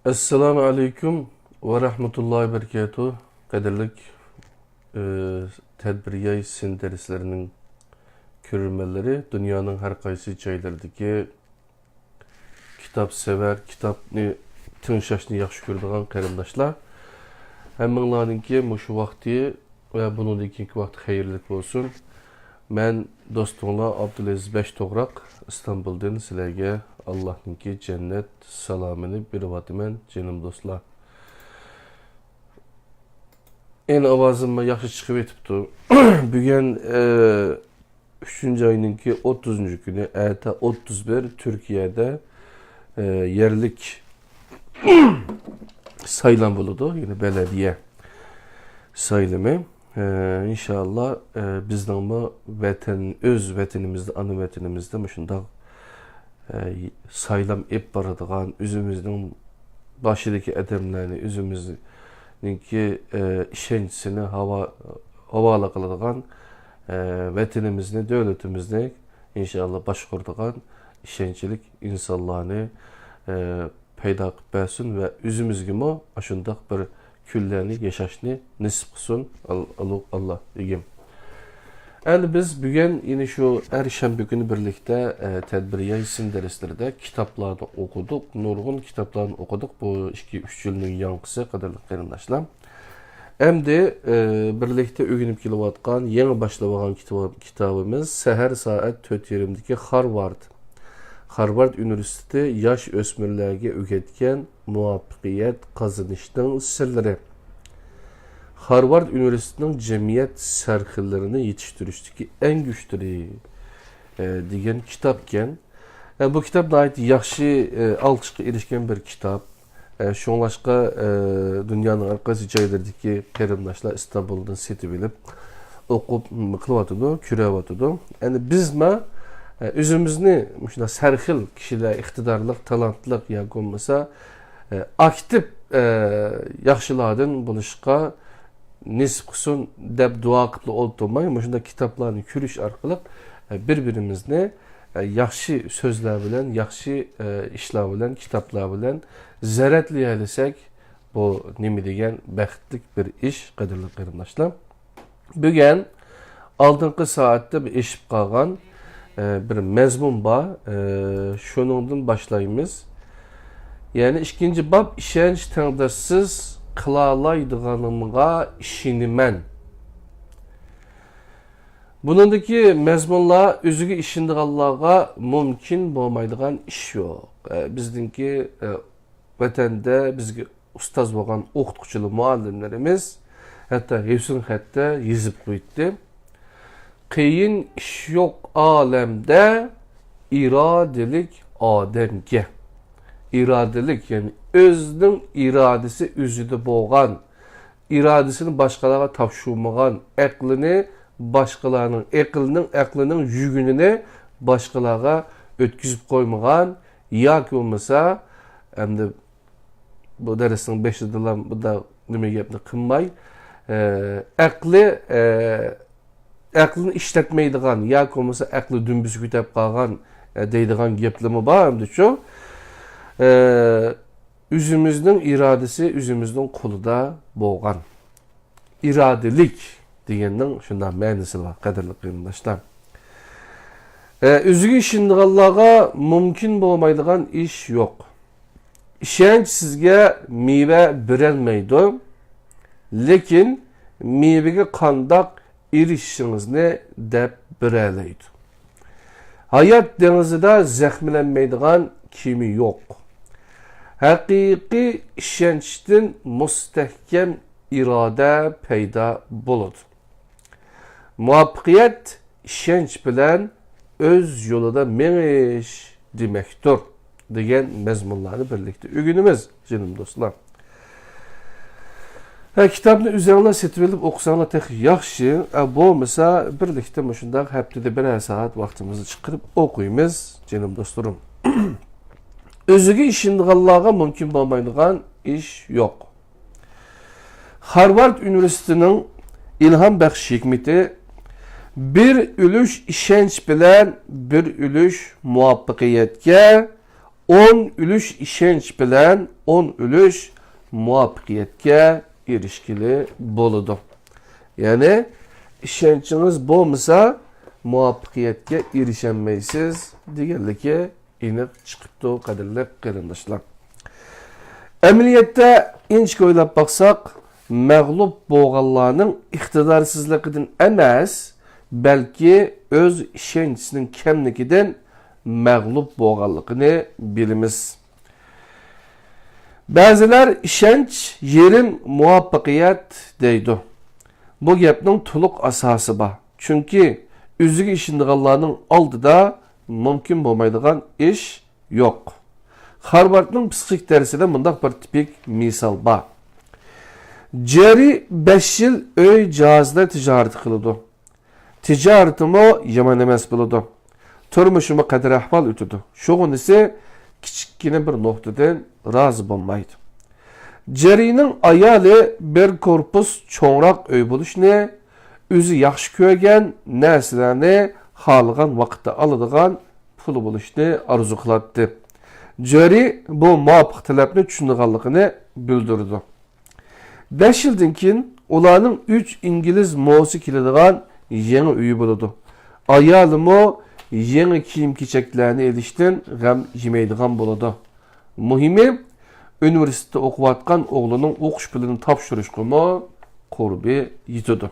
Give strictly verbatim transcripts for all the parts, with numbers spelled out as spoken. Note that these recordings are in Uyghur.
ئەسسالامۇ ئەلەيكۇم ۋە رەھمەتۇللاھى ۋە بەرىكاتۇھ. قەدىرلىك، ئى، تەدبىر ياي سىن دەرسلىرىنىڭ كۆرۈرمەنلىرى، دۇنيانىڭ ھەر قايسى جايلىرىدىكى كىتاب سېۋەر، كىتابنى تىڭشاشنى ياخشى كۆرىدىغان قېرىنداشلار، ھەممىڭلارنىڭكى مۇشۇ ۋاقتى ۋە بۇنىڭدىن كېيىنكى ۋاقىت خەيرلىك بولسۇن. مەن دوستۇڭلار ئابدۇلئەزىز بەش توغراق ئىستانبۇلدىن سىلەرگە ئاللاھنىڭكى جەننەت سالامىنى بېرىۋاتىمەن، جېنىم دوستلار. ئەينى ئاۋازىم ياخشى چىقىۋېتىپتۇ. بۈگۈن، ئە، ئۈچىنچى ئاينىڭكى ئوتتۇزىنچى كۈنى، ئەتە ئوتتۇز بىر، تۈركىيەدە، ئە، يەرلىك سايلام بولىدۇ، يەنى بەلەدىيە سايلىمى. ئە، ئىنشاللا، ئە، بىزنىڭمۇ ۋەتەن، ئۆز ۋەتىنىمىزدە، ئانا ۋەتىنىمىزدە مۇشۇنداق، ئە، سايلام ئېلىپ بارىدىغان، ئۆزىمىزنىڭ باشىدىكى ئادەملەرنى، ئۆزىمىزنىڭكى، ئە، ئىشەنچىسىنى ھاۋا-، ھاۋالە قىلىدىغان، ئە، ۋەتىنىمىزنى، دۆلىتىمىزنى ئىنشاللا باشقۇرىدىغان ئىشەنچلىك ئىنسانلارنى، ئە، پەيدا قىلىپ بەرسۇن ۋە ئۆزىمىزگىمۇ ئاشۇنداق بىر كۈنلەرنى ياشاشنى نېسىپ قىلسۇن، ئال-، ئۇلۇغ ئاللا ئىگىم. ئەمدى بىز بۈگۈن يەنە شۇ ھەر شەنبە كۈنى بىرلىكتە، ئە، تەدبىر ياي سىن دەرسلىرىدە كىتابلارنى ئوقۇدۇق، نۇرغۇن كىتابلارنى ئوقۇدۇق بۇ ئىككى، ئۈچ يىلنىڭ ياڭقىسى، قەدىرلىك قېرىنداشلار. ئەمدى، ئە، بىرلىكتە ئۆگىنىپ كېلىۋاتقان، يېڭى باشلىۋالغان كىتاب-، كىتابىمىز سەھەر سائەت تۆت يېرىمدىكى خارۋارد. خارۋارد ئۇنىۋېرسىتېتى ياش ئۆسمۈرلەرگە ئۆگەتكەن مۇۋەپپەقىيەت قازىنىشنىڭ سىرلىرى. خارۋارد ئۇنىۋېرسىتېتىنىڭ جەمئىيەت سەرخىللىرىنى يېتىشتۈرۈشتىكى ئەڭ كۈچلۈرى، ئە، دېگەن كىتابكەن. ئە، بۇ كىتاب ناھايىتى ياخشى، ئە، ئالقىشقا ئېرىشكەن بىر كىتاب. ئە، شۇڭلاشقا، ئە، دۇنيانىڭ ھەر قايسى جايلىرىدىكى قېرىنداشلار ئىستانبۇلدىن سېتىۋېلىپ، ئوقۇپ، م، قىلىۋاتىدۇ، كۆرۈۋاتىدۇ. يەنى بىزمۇ، ئە، ئۆزىمىزنى مۇشۇنداق سەرخىل كىشىلەر، ئىقتىدارلىق، تالانتلىق ياكى بولمىسا، ئە، ئاكتىپ، ئە، ياخشىلاردىن بولۇشقا نېسىپ قىلسۇن دەپ دۇئا قىلىپلا ئولتۇرماي، مۇشۇنداق كىتابلارنى كۆرۈش ئارقىلىق، ئە، بىر-بىرىمىزنى، ئە، ياخشى سۆزلەر بىلەن، ياخشى، ئە، ئىشلار بىلەن، كىتابلار بىلەن زەرەتلىيەلىسەك، بۇ نېمە دېگەن بەختلىك بىر ئىش، قەدىرلىك قېرىنداشلار. بۈگۈن ئالدىنقى سائەتتە بىر ئېشىپ قالغان، ئە، بىر مەزمۇن بار. ئە، شۇنىڭدىن باشلايمىز. يەنى ئىككىنچى باب، ئىشەنچ تەڭداشسىز قىلالايدىغىنىمغا ئىشىنىمەن. بۇنىڭدىكى مەزمۇنلار ئۆزىگە ئىشىنىدىغانلارغا مۇمكىن بولمايدىغان ئىش يوق. ئە، بىزنىڭكى، ئە، ۋەتەندە بىزگە ئۇستاز بولغان ئوقۇتقۇچىلار، مۇئەللىملىرىمىز ھەتتا ھېسىن خەتتە يېزىپ قويۇتتى. قىيىن ئىش يوق ئالەمدە ئىرادىلىك ئادەمگە. ئىرادىلىك، يەنى ئۆزىنىڭ ئىرادىسى ئۆزىدە بولغان، ئىرادىسىنى باشقىلارغا تاپشۇرمىغان، ئەقلىنى باشقىلارنىڭ، ئەقلىنىڭ، ئەقلىنىڭ يۈگىنىنى باشقىلارغا ئۆتكۈزۈپ قويمىغان ياكى بولمىسا، ئەمدى بۇ دەرسنىڭ بېشىدىلا بۇنداق نېمە گەپنى قىلماي، ئە، ئەقلى، ئە، ئەقلىنى ئىشلەتمەيدىغان ياكى بولمىسا ئەقلى دۈمبىسى كۆتەپ قالغان، ئە، دەيدىغان گەپلىرىمۇ بار ئەمدىچۇ. ئە، ئۆزىمىزنىڭ ئىرادىسى ئۆزىمىزنىڭ قولىدا بولغان. ئىرادىلىك دېگەننىڭ شۇنداق مەنىسى بار، قەدىرلىك قېرىنداشلار. ئە، ئۆزىگە ئىشىنىدىغانلارغا مۇمكىن بولمايدىغان ئىش يوق. ئىشەنچ سىزگە مېۋە بېرەلمەيدۇ، لېكىن مېۋىگە قانداق ئېرىشىشىڭىزنى دەپ بېرەلەيدۇ. ھايات دېڭىزىدا زەخىملەنمەيدىغان كېمە يوق. ھەقىقىي ئىشەنچتىن مۇستەھكەم ئىرادە پەيدا بولىدۇ. مۇۋەپپەقىيەت ئىشەنچ بىلەن ئۆز يولىدا مېڭىش دېمەكتۇر، دېگەن مەزمۇنلارنى بىرلىكتە ئۆگىنىمىز، جېنىم دوستلار. ھە، كىتابنى ئۆزەڭلار سېتىۋېلىپ ئوقۇساڭلار تېخى ياخشى. ئە، بولمىسا، بىرلىكتە مۇشۇنداق ھەپتىدە بىرەر سائەت ۋاقتىمىزنى چىقىرىپ ئوقۇيمىز، جېنىم دوستلىرىم. ئۆزىگە ئىشىنىدىغانلارغا مۇمكىن بولمايدىغان ئىش يوق. خارۋارد ئۇنىۋېرسىتېتىنىڭ ئىلھام بەخش ھېكمىتى، بىر ئۈلۈش ئىشەنچ بىلەن بىر ئۈلۈش مۇۋەپپەقىيەتكە، ئون ئۈلۈش ئىشەنچ بىلەن ئون ئۈلۈش مۇۋەپپەقىيەتكە ئېرىشكىلى بولىدۇ. يەنى ئىشەنچىڭىز بولمىسا، مۇۋەپپەقىيەتكە ئېرىشەلمەيسىز دېگەنلىكى ئېنىق چىقىپتۇ، قەدىرلىك قېرىنداشلار. ئەمەلىيەتتە، ئىنچىكە ئويلاپ باقساق، مەغلۇپ بولغانلارنىڭ ئىقتىدارسىزلىقىدىن ئەمەس، بەلكى ئۆز ئىشەنچىسىنىڭ كەملىكىدىن مەغلۇپ بولغانلىقىنى بىلىمىز. بەزىلەر ئىشەنچ يېرىم مۇۋەپپەقىيەت دەيدۇ. بۇ گەپنىڭ تولۇق ئاساسى بار. چۈنكى ئۆزىگە ئىشىنىدىغانلارنىڭ ئالدىدا مۇمكىن بولمايدىغان ئىش يوق. خارۋاردنىڭ پسىخىك دەرسىدە مۇنداق بىر تىپىك مىسال بار. جېررى بەش يىل ئۆي جاھازلار تىجارىتى قىلىدۇ. تىجارىتىمۇ يامان ئەمەس بولىدۇ. تۇرمۇشىمۇ قەدىر-ئەھۋال ئۆتىدۇ. شۇغىنىسى كىچىككىنە بىر نۇقتىدىن رازى بولمايدۇ. جېررىنىڭ ئايالى بىر كورپۇس چوڭراق ئۆي بولۇشنى، ئۆزى ياخشى كۆرگەن نەرسىلەرنى خالىغان ۋاقىتتا ئالىدىغان پۇلى بولۇشنى ئارزۇ قىلاتتى. جېررى بۇ مۇۋاپىق تەلەپنى چۈشىنىدىغانلىقىنى بىلدۈرىدۇ. بەش يىلدىن كېيىن ئۇلارنىڭ ئۈچ ئىنگلىز موسى كېلىدىغان يېڭى ئۆيى بولىدۇ. ئايالىمۇ يېڭى كىيىم-كېچەكلەرنى ئېلىشتىن غەم يېمەيدىغان بولىدۇ. مۇھىمى، ئۇنىۋېرسىتېتتا ئوقۇۋاتقان ئوغلىنىڭ ئوقۇش پۇلىنى تاپشۇرۇشقىمۇ قۇربى يېتىدۇ.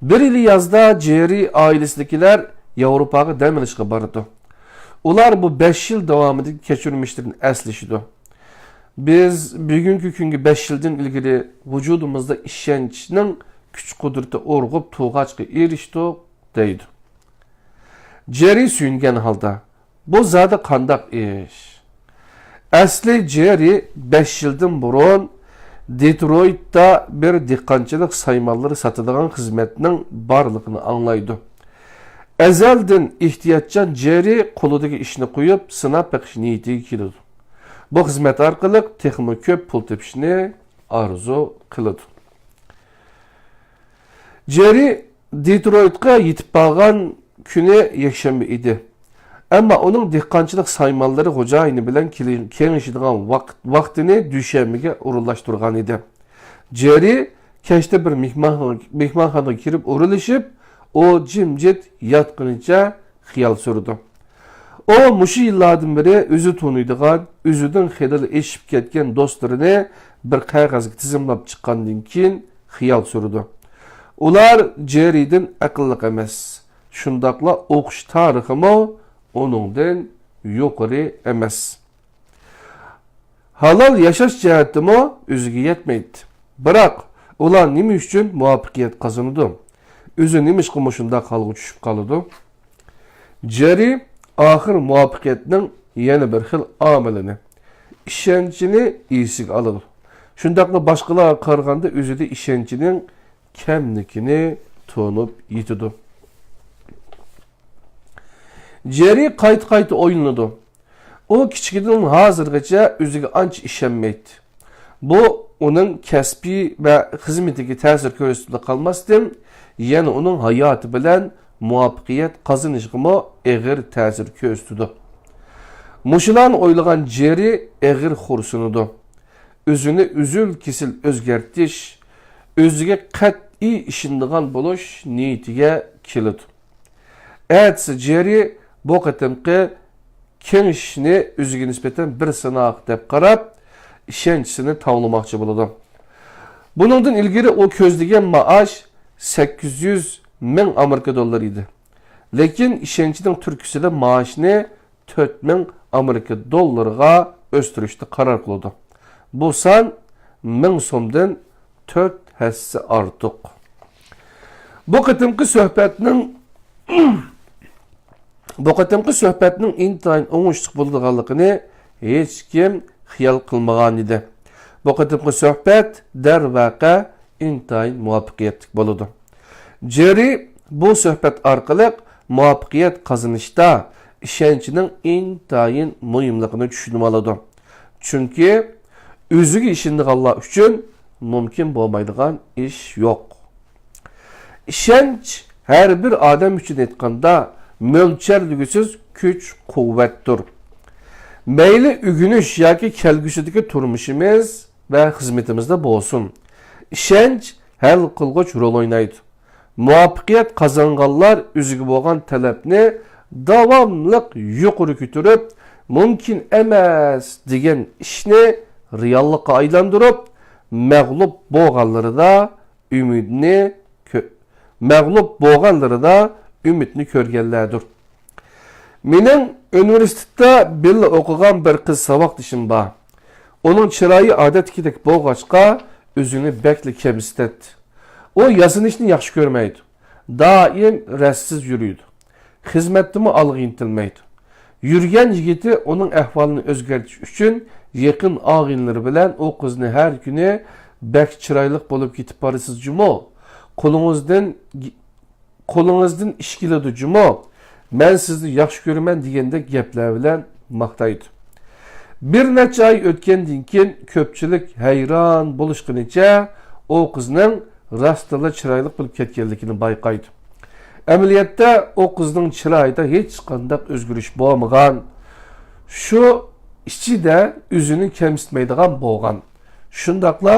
بىر يىلى يازدا جېررى ئائىلىسىدىكىلەر ياۋروپاغا دەم ئېلىشقا بارىدۇ. ئۇلار بۇ بەش يىل داۋامىدىكى كەچۈرمىشلىرىنى ئەسلىشىدۇ. بىز بۈگۈنكى كۈنگە بەش يىلدىن ئىلگىرى ۋۇجۇدىمىزدا ئىشەنچنىڭ كۈچ-قۇدرىتى ئۇرغۇپ تۇرغاچقا ئېرىشتۇق، دەيدۇ. جېررى سۆيۈنگەن ھالدا، بۇ زادى قانداق ئىش؟ ئەسلى جېررى بەش يىلدىن بۇرۇن دېترويتتا بىر دېھقانچىلىق سايمانلىرى ساتىدىغان خىزمەتنىڭ بارلىقىنى ئاڭلايدۇ. ئەزەلدىن ئېھتىياتچان جېررى قولىدىكى ئىشنى قويۇپ، سىناپ بېقىش نىيىتىگە كېلىدۇ. بۇ خىزمەت ئارقىلىق تېخىمۇ كۆپ پۇل تېپىشنى ئارزۇ قىلىدۇ. جېررى دېترويتقا يېتىپ بارغان كۈنى يەكشەنبە ئىدى. ئەمما ئۇنىڭ دېھقانچىلىق سايمانلىرى خوجايىنى بىلەن كېلى-، كېڭىشىدىغان ۋاقىت، ۋاقتىنى دۈشەنبىگە ئورۇنلاشتۇرغان ئىدى. جېررى كەچتە بىر مېھمان-، مېھمانخانىغا كىرىپ ئورۇنلىشىپ، ئۇ جىمجىت ياتقىنىچە خىيال سۈرىدۇ. ئۇ مۇشۇ يىللاردىن بېرى ئۆزى تونۇيدىغان، ئۆزىدىن خېلىلا ئېشىپ كەتكەن دوستلىرىنى بىر قەغەزگە تىزىملاپ چىققاندىن كېيىن خىيال سۈرىدۇ. ئۇلار جېررىدىن ئەقىللىق ئەمەس، شۇنداقلا ئوقۇش تارىخىمۇ ئۇنىڭدىن يۇقىرى ئەمەس. ھالال ياشاش جەھەتتىمۇ ئۆزىگە يەتمەيتتى. بىراق، ئۇلار نېمە ئۈچۈن مۇۋەپپەقىيەت قازىنىدۇ؟ ئۆزى نېمىشقا مۇشۇنداق ھالغا چۈشۈپ قالىدۇ؟ جېررى ئاخىر مۇۋەپپەقىيەتنىڭ يەنە بىر خىل ئامىلىنى، ئىشەنچىنى ئېسىگە ئالىدۇ. شۇنداقلا باشقىلارغا قارىغاندا ئۆزىدە ئىشەنچنىڭ كەملىكىنى تونۇپ يېتىدۇ. جېررى قايتا-قايتا ئويلىنىدۇ. ئۇ كىچىكىدىن ھازىرغىچە ئۆزىگە ئانچە ئىشەنمەيتتى. بۇ ئۇنىڭ كەسپى ۋە خىزمىتىگە تەسىر كۆرسىتىپلا قالماستىن، يەنە ئۇنىڭ ھاياتى بىلەن مۇۋەپپەقىيەت قازىنىشىغىمۇ ئېغىر تەسىر كۆرسىتىدۇ. مۇشۇلارنى ئويلىغان جېررى ئېغىر خورسىنىدۇ. ئۆزىنى ئۈزۈل-كېسىل ئۆزگەرتىش، ئۆزىگە قەتئىي ئىشىنىدىغان بولۇش نىيىتىگە كېلىدۇ. ئەتىسى جېررى بۇ قېتىمقى كېڭىشىشنى ئۆزىگە نىسبەتەن بىر سىناق دەپ قاراپ، ئىشەنچىسىنى تاۋلىماقچى بولىدۇ. بۇنىڭدىن ئىلگىرى ئۇ كۆزلىگەن مائاش سەككىز يۈز مىڭ ئامېرىكا دوللىرى ئىدى. لېكىن ئىشەنچىنىڭ تۈرتكىسىدە مائاشنى تۆت مىڭ ئامېرىكا دوللىرىغا ئۆستۈرۈشنى قارار قىلىدۇ. بۇ سان مىڭ سومدىن تۆت ھەسسە ئارتۇق. بۇ قېتىمقى سۆھبەتنىڭ، بۇ قېتىمقى سۆھبەتنىڭ ئىنتايىن ئوڭۇشلۇق بولىدىغانلىقىنى ھېچكىم خىيال قىلمىغانىدى. بۇ قېتىمقى سۆھبەت دەرۋەقە ئىنتايىن مۇۋەپپەقىيەتلىك بولىدۇ. جېررى بۇ سۆھبەت ئارقىلىق مۇۋەپپەقىيەت قازىنىشتا ئىشەنچنىڭ ئىنتايىن مۇھىملىقىنى چۈشىنىۋالىدۇ. چۈنكى ئۆزىگە ئىشىنىدىغانلار ئۈچۈن مۇمكىن بولمايدىغان ئىش يوق. ئىشەنچ ھەر بىر ئادەم ئۈچۈن ئېيتقاندا مۆلچەرلىگۈسىز كۈچ-قۇۋۋەتتۇر. مەيلى ئۆگىنىش ياكى كەلگۈسىدىكى تۇرمۇشىمىز ۋە خىزمىتىمىزدە بولسۇن، ئىشەنچ ھەل قىلغۇچ رول ئوينايدۇ. مۇۋەپپەقىيەت قازانغانلار ئۆزىگە بولغان تەلەپنى داۋاملىق يۇقىرى كۆتۈرۈپ، مۇمكىن ئەمەس دېگەن ئىشنى رېئاللىققا ئايلاندۇرۇپ، مەغلۇپ بولغانلىرىدا ئۈمىدنى كۆ-، مەغلۇپ بولغانلىرىدا ئۈمىدنى كۆرگەنلەردۇر. مېنىڭ ئۇنىۋېرسىتېتتا بىللە ئوقۇغان بىر قىز ساۋاقدىشىم بار. ئۇنىڭ چىرايى ئادەتتىكىدەك بولغاچقا، ئۆزىنى بەكلا كەمسىتەتتى. ئۇ ياسىنىشنى ياخشى كۆرمەيدۇ. دائىم رەتسىز يۈرىدۇ. خىزمەتتىمۇ ئالغا ئىنتىلمەيدۇ. يۈرگەن يىگىتى ئۇنىڭ ئەھۋالىنى ئۆزگەرتىش ئۈچۈن يېقىن ئاغىنىلىرى بىلەن ئۇ قىزنى ھەر كۈنى بەك چىرايلىق بولۇپ كېتىپ بارىسىز جۇمۇ. قولىڭىزدىن، قولىڭىزدىن ئىش كېلىدۇ جۇمۇ. مەن سىزنى ياخشى كۆرىمەن دېگەندەك گەپلەر بىلەن ماختايدۇ. بىر نەچچە ئاي ئۆتكەندىن كېيىن كۆپچىلىك ھەيران بولۇشقىنىچە ئۇ قىزنىڭ راستتىنلا چىرايلىق بولۇپ كەتكەنلىكىنى بايقايدۇ. ئەمەلىيەتتە ئۇ قىزنىڭ چىرايىدا ھېچقانداق ئۆزگىرىش بولمىغان. شۇ ئىچىدە ئۆزىنى كەمسىتمەيدىغان بولغان. شۇنداقلا،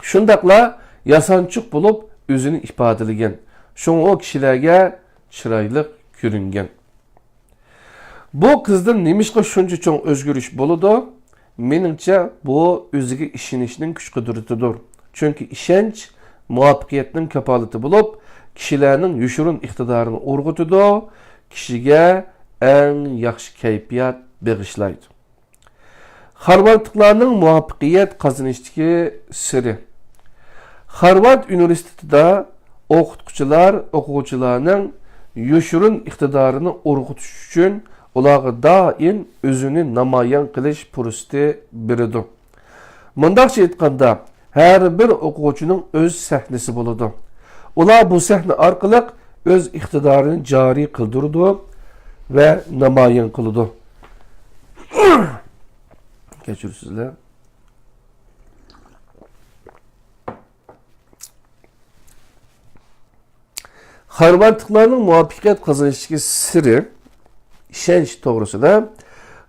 شۇنداقلا ياسانچۇق بولۇپ ئۆزىنى ئىپادىلىگەن. شۇڭا ئۇ كىشىلەرگە چىرايلىق كۆرۈنگەن. بۇ قىزدىن نېمىشقا شۇنچە چوڭ ئۆزگىرىش بولىدۇ؟ مېنىڭچە، بۇ ئۆزىگە ئىشىنىشنىڭ كۈچ-قۇدرىتىدۇر. چۈنكى ئىشەنچ مۇۋەپپەقىيەتنىڭ كاپالىتى بولۇپ، كىشىلەرنىڭ يوشۇرۇن ئىقتىدارىنى ئۇرغۇتىدۇ، كىشىگە ئەڭ ياخشى كەيپىيات بېغىشلايدۇ. خارۋاردلىقلارنىڭ مۇۋەپپەقىيەت قازىنىشتىكى سىرى. خارۋارد ئۇنىۋېرسىتېتىدا ئوقۇتقۇچىلار ئوقۇغۇچىلارنىڭ يوشۇرۇن ئىقتىدارىنى ئۇرغۇتۇش ئۈچۈن ئۇلارغا دائىم ئۆزىنى نامايان قىلىش پۇرسىتى بېرىدۇ. مۇنداقچە ئېيتقاندا، ھەر بىر ئوقۇغۇچىنىڭ ئۆز سەھنىسى بولىدۇ. ئۇلار بۇ سەھنە ئارقىلىق ئۆز ئىقتىدارىنى جارى قىلدۇرىدۇ ۋە نامايان قىلىدۇ. كەچۈرۈسىزلەر. خارۋاردلىقلارنىڭ مۇۋەپپەقىيەت قازىنىشتىكى سىرى، ئىشەنچ توغرىسىدا.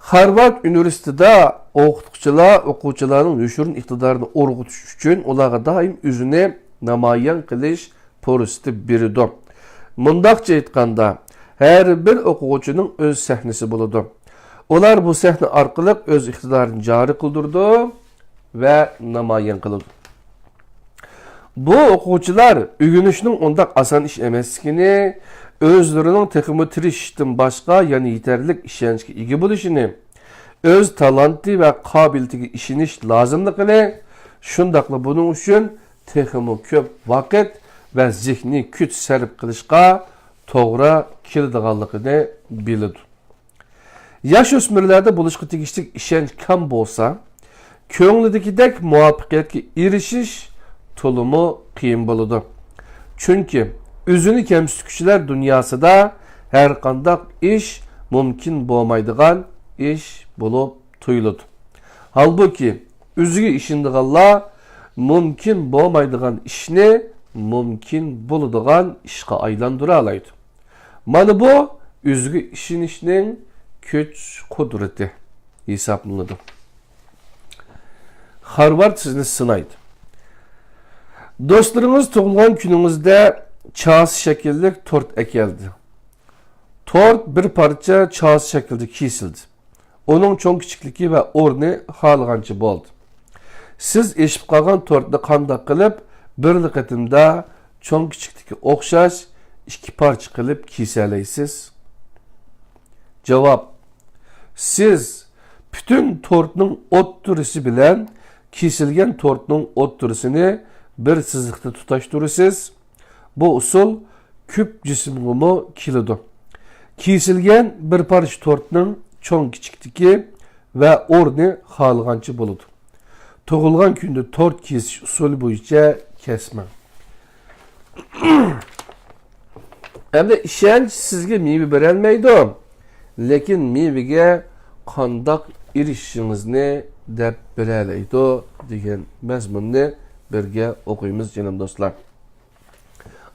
خارۋارد ئۇنىۋېرسىتېتىدا ئوقۇتقۇچىلار ئوقۇغۇچىلارنىڭ يوشۇرۇن ئىقتىدارىنى ئۇرغۇتۇش ئۈچۈن ئۇلارغا دائىم ئۆزىنى نامايان قىلىش پۇرسىتى بېرىدۇ. مۇنداقچە ئېيتقاندا، ھەر بىر ئوقۇغۇچىنىڭ ئۆز سەھنىسى بولىدۇ. ئۇلار بۇ سەھنە ئارقىلىق ئۆز ئىقتىدارىنى جارى قىلدۇرىدۇ ۋە نامايان قىلىدۇ. بۇ ئوقۇغۇچىلار ئۆگىنىشنىڭ ئۇنداق ئاسان ئىش ئەمەسلىكىنى، ئۆزلىرىنىڭ تېخىمۇ تىرىشىشتىن باشقا يەنە يېتەرلىك ئىشەنچكە ئىگە بولۇشىنى، ئۆز تالانتى ۋە قابىلىيىتىگە ئىشىنىش لازىملىقىنى، شۇنداقلا بۇنىڭ ئۈچۈن تېخىمۇ كۆپ ۋاقىت ۋە زېھنىي كۈچ سەرپ قىلىشقا توغرا كېلىدىغانلىقىنى بىلىدۇ. ياش ئۆسمۈرلەردە بولۇشقا تېگىشلىك ئىشەنچ كەم بولسا، كۆڭلىدىكىدەك مۇۋەپپەقىيەتكە ئېرىشىش تولىمۇ قىيىن بولىدۇ. چۈنكى ئۆزىنى كەمسىتكۈچىلەر دۇنياسىدا ھەرقانداق ئىش مۇمكىن بولمايدىغان ئىش بولۇپ تۇيۇلىدۇ. ھالبۇكى، ئۆزىگە ئىشىنىدىغانلار مۇمكىن بولمايدىغان ئىشنى مۇمكىن بولىدىغان ئىشقا ئايلاندۇرالايدۇ. مانا بۇ ئۆزىگە ئىشىنىشنىڭ كۈچ-قۇدرىتى ھېسابلىنىدۇ. خارۋارد سىزنى سىنايدۇ. دوستلىرىڭىز تۇغۇلغان كۈنىڭىزدە چاسا شەكىللىك تورت ئەكەلدى. تورت بىر پارچە چاسا شەكلىدە كېسىلدى. ئۇنىڭ چوڭ-كىچىكلىكى ۋە ئورنى خالىغانچە بولدى. سىز ئېشىپ قالغان تورتنى قانداق قىلىپ بىرلا قېتىمدا چوڭ-كىچىكلىكى ئوخشاش ئىككى پارچە قىلىپ كېسەلەيسىز؟ جاۋاب، سىز پۈتۈن تورتنىڭ ئوتتۇرىسى بىلەن كېسىلگەن تورتنىڭ ئوتتۇرىسىنى بىر سىزىقتا تۇتاشتۇرىسىز. بۇ ئۇسۇل كۈپ جىسىمغىمۇ كېلىدۇ. كېسىلگەن بىر پارچە تورتنىڭ چوڭ-كىچىكلىكى ۋە ئورنى خالىغانچە بولىدۇ. تۇغۇلغان كۈندە تورت كېسىش ئۇسۇلى بويىچە كەسمەڭ. ئەمدى ئىشەنچ سىزگە مېۋە بېرەلمەيدۇ، لېكىن مېۋىگە قانداق ئېرىشىشىڭىزنى دەپ بېرەلەيدۇ دېگەن مەزمۇننى بىرگە ئوقۇيمىز، جېنىم دوستلار.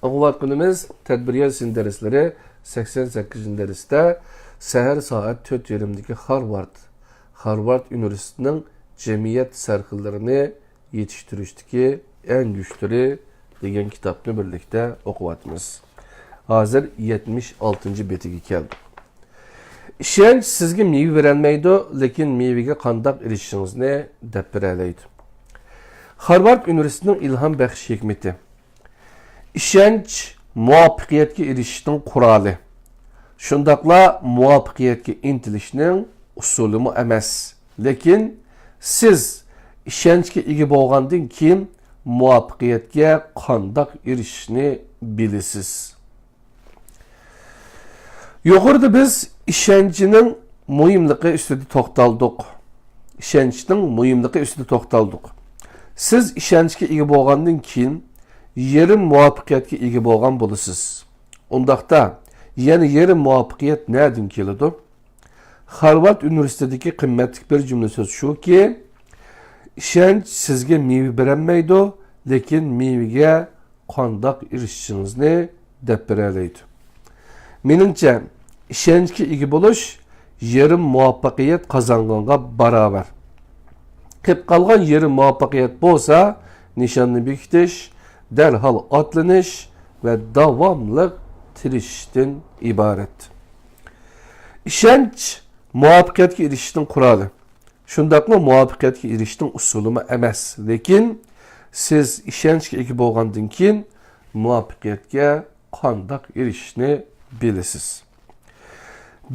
ئوقۇۋاتقىنىمىز تەدبىرىيەت سىن دەرسلىرى سەكسەن سەككىزىنچى دەرستە سەھەر سائەت تۆت يېرىمدىكى خارۋارد، خارۋارد ئۇنىۋېرسىتېتىنىڭ جەمئىيەت سەرخىللىرىنى يېتىشتۈرۈشتىكى ئەڭ كۈچلىرى دېگەن كىتابنى بىرلىكتە ئوقۇۋاتىمىز. ھازىر يەتمىش ئالتىنچى بېتىگە كەلدۇق. ئىشەنچ سىزگە مېۋە بېرەلمەيدۇ، لېكىن مېۋىگە قانداق ئېرىشىشىڭىزنى دەپ بېرەلەيدۇ. خارۋارد ئۇنىۋېرسىتېتىنىڭ ئىلھام بەخش ھېكمىتى. ئىشەنچ مۇۋەپپەقىيەتكە ئېرىشىشنىڭ قورالى. شۇنداقلا مۇۋەپپەقىيەتكە ئىنتىلىشنىڭ ئۇسۇلىمۇ ئەمەس. لېكىن سىز ئىشەنچكە ئىگە بولغاندىن كېيىن مۇۋەپپەقىيەتكە قانداق ئېرىشىشنى بىلىسىز. يۇقىرىدا بىز ئىشەنچنىڭ مۇھىملىقى ئۈستىدە توختالدۇق. ئىشەنچنىڭ مۇھىملىقى ئۈستىدە توختالدۇق. سىز ئىشەنچكە ئىگە بولغاندىن كېيىن يېرىم مۇۋەپپەقىيەتكە ئىگە بولغان بولىسىز. ئۇنداقتا يەنە يېرىم مۇۋەپپەقىيەت نەدىن كېلىدۇ؟ خارۋارد ئۇنىۋېرسىتېتىدىكى قىممەتلىك بىر جۈملە سۆز شۇكى، ئىشەنچ سىزگە مېۋە بېرەلمەيدۇ، لېكىن مېۋىگە قانداق ئېرىشىشىڭىزنى دەپ بېرەلەيدۇ. مېنىڭچە، ئىشەنچكە ئىگە بولۇش يېرىم مۇۋەپپەقىيەت قازانغانغا باراۋەر. قېلىپ قالغان يېرىم مۇۋەپپەقىيەت بولسا، نىشاننى بېكىتىش، دەرھال ئاتلىنىش ۋە داۋاملىق تىرىشىشتىن ئىبارەت. ئىشەنچ مۇۋەپپەقىيەتكە ئېرىشىشنىڭ قورالى. شۇنداقلا مۇۋەپپەقىيەتكە ئېرىشىشنىڭ ئۇسۇلىمۇ ئەمەس، لېكىن سىز ئىشەنچكە ئىگە بولغاندىن كېيىن مۇۋەپپەقىيەتكە قانداق ئېرىشىشنى بىلىسىز.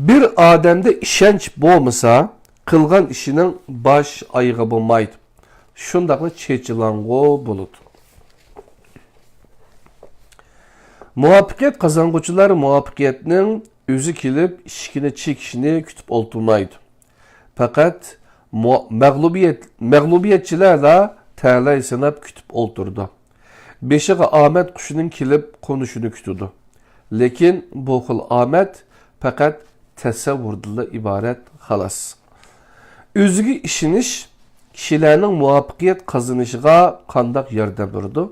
بىر ئادەمدە ئىشەنچ بولمىسا، قىلغان ئىشىنىڭ باش ئايىغى بولمايدۇ. شۇنداقلا چېچىلاڭغۇ بولىدۇ. مۇۋەپپەقىيەت قازانغۇچىلار مۇۋەپپەقىيەتنىڭ ئۆزى كېلىپ ئىشىكىنى چېكىشىنى كۈتۈپ ئولتۇرمايدۇ. پەقەت مۇ-، مەغلۇبىيەت-، مەغلۇبىيەتچىلەرلا تەلەي سىناپ كۈتۈپ ئولتۇرىدۇ. بېشىغا ئامەت قۇشىنىڭ كېلىپ قونۇشىنى كۈتىدۇ. لېكىن بۇ خىل ئامەت پەقەت تەسەۋۋۇردىنلا ئىبارەت، خالاس. ئۆزىگە ئىشىنىش كىشىلەرنىڭ مۇۋەپپەقىيەت قازىنىشىغا قانداق ياردەم بېرىدۇ؟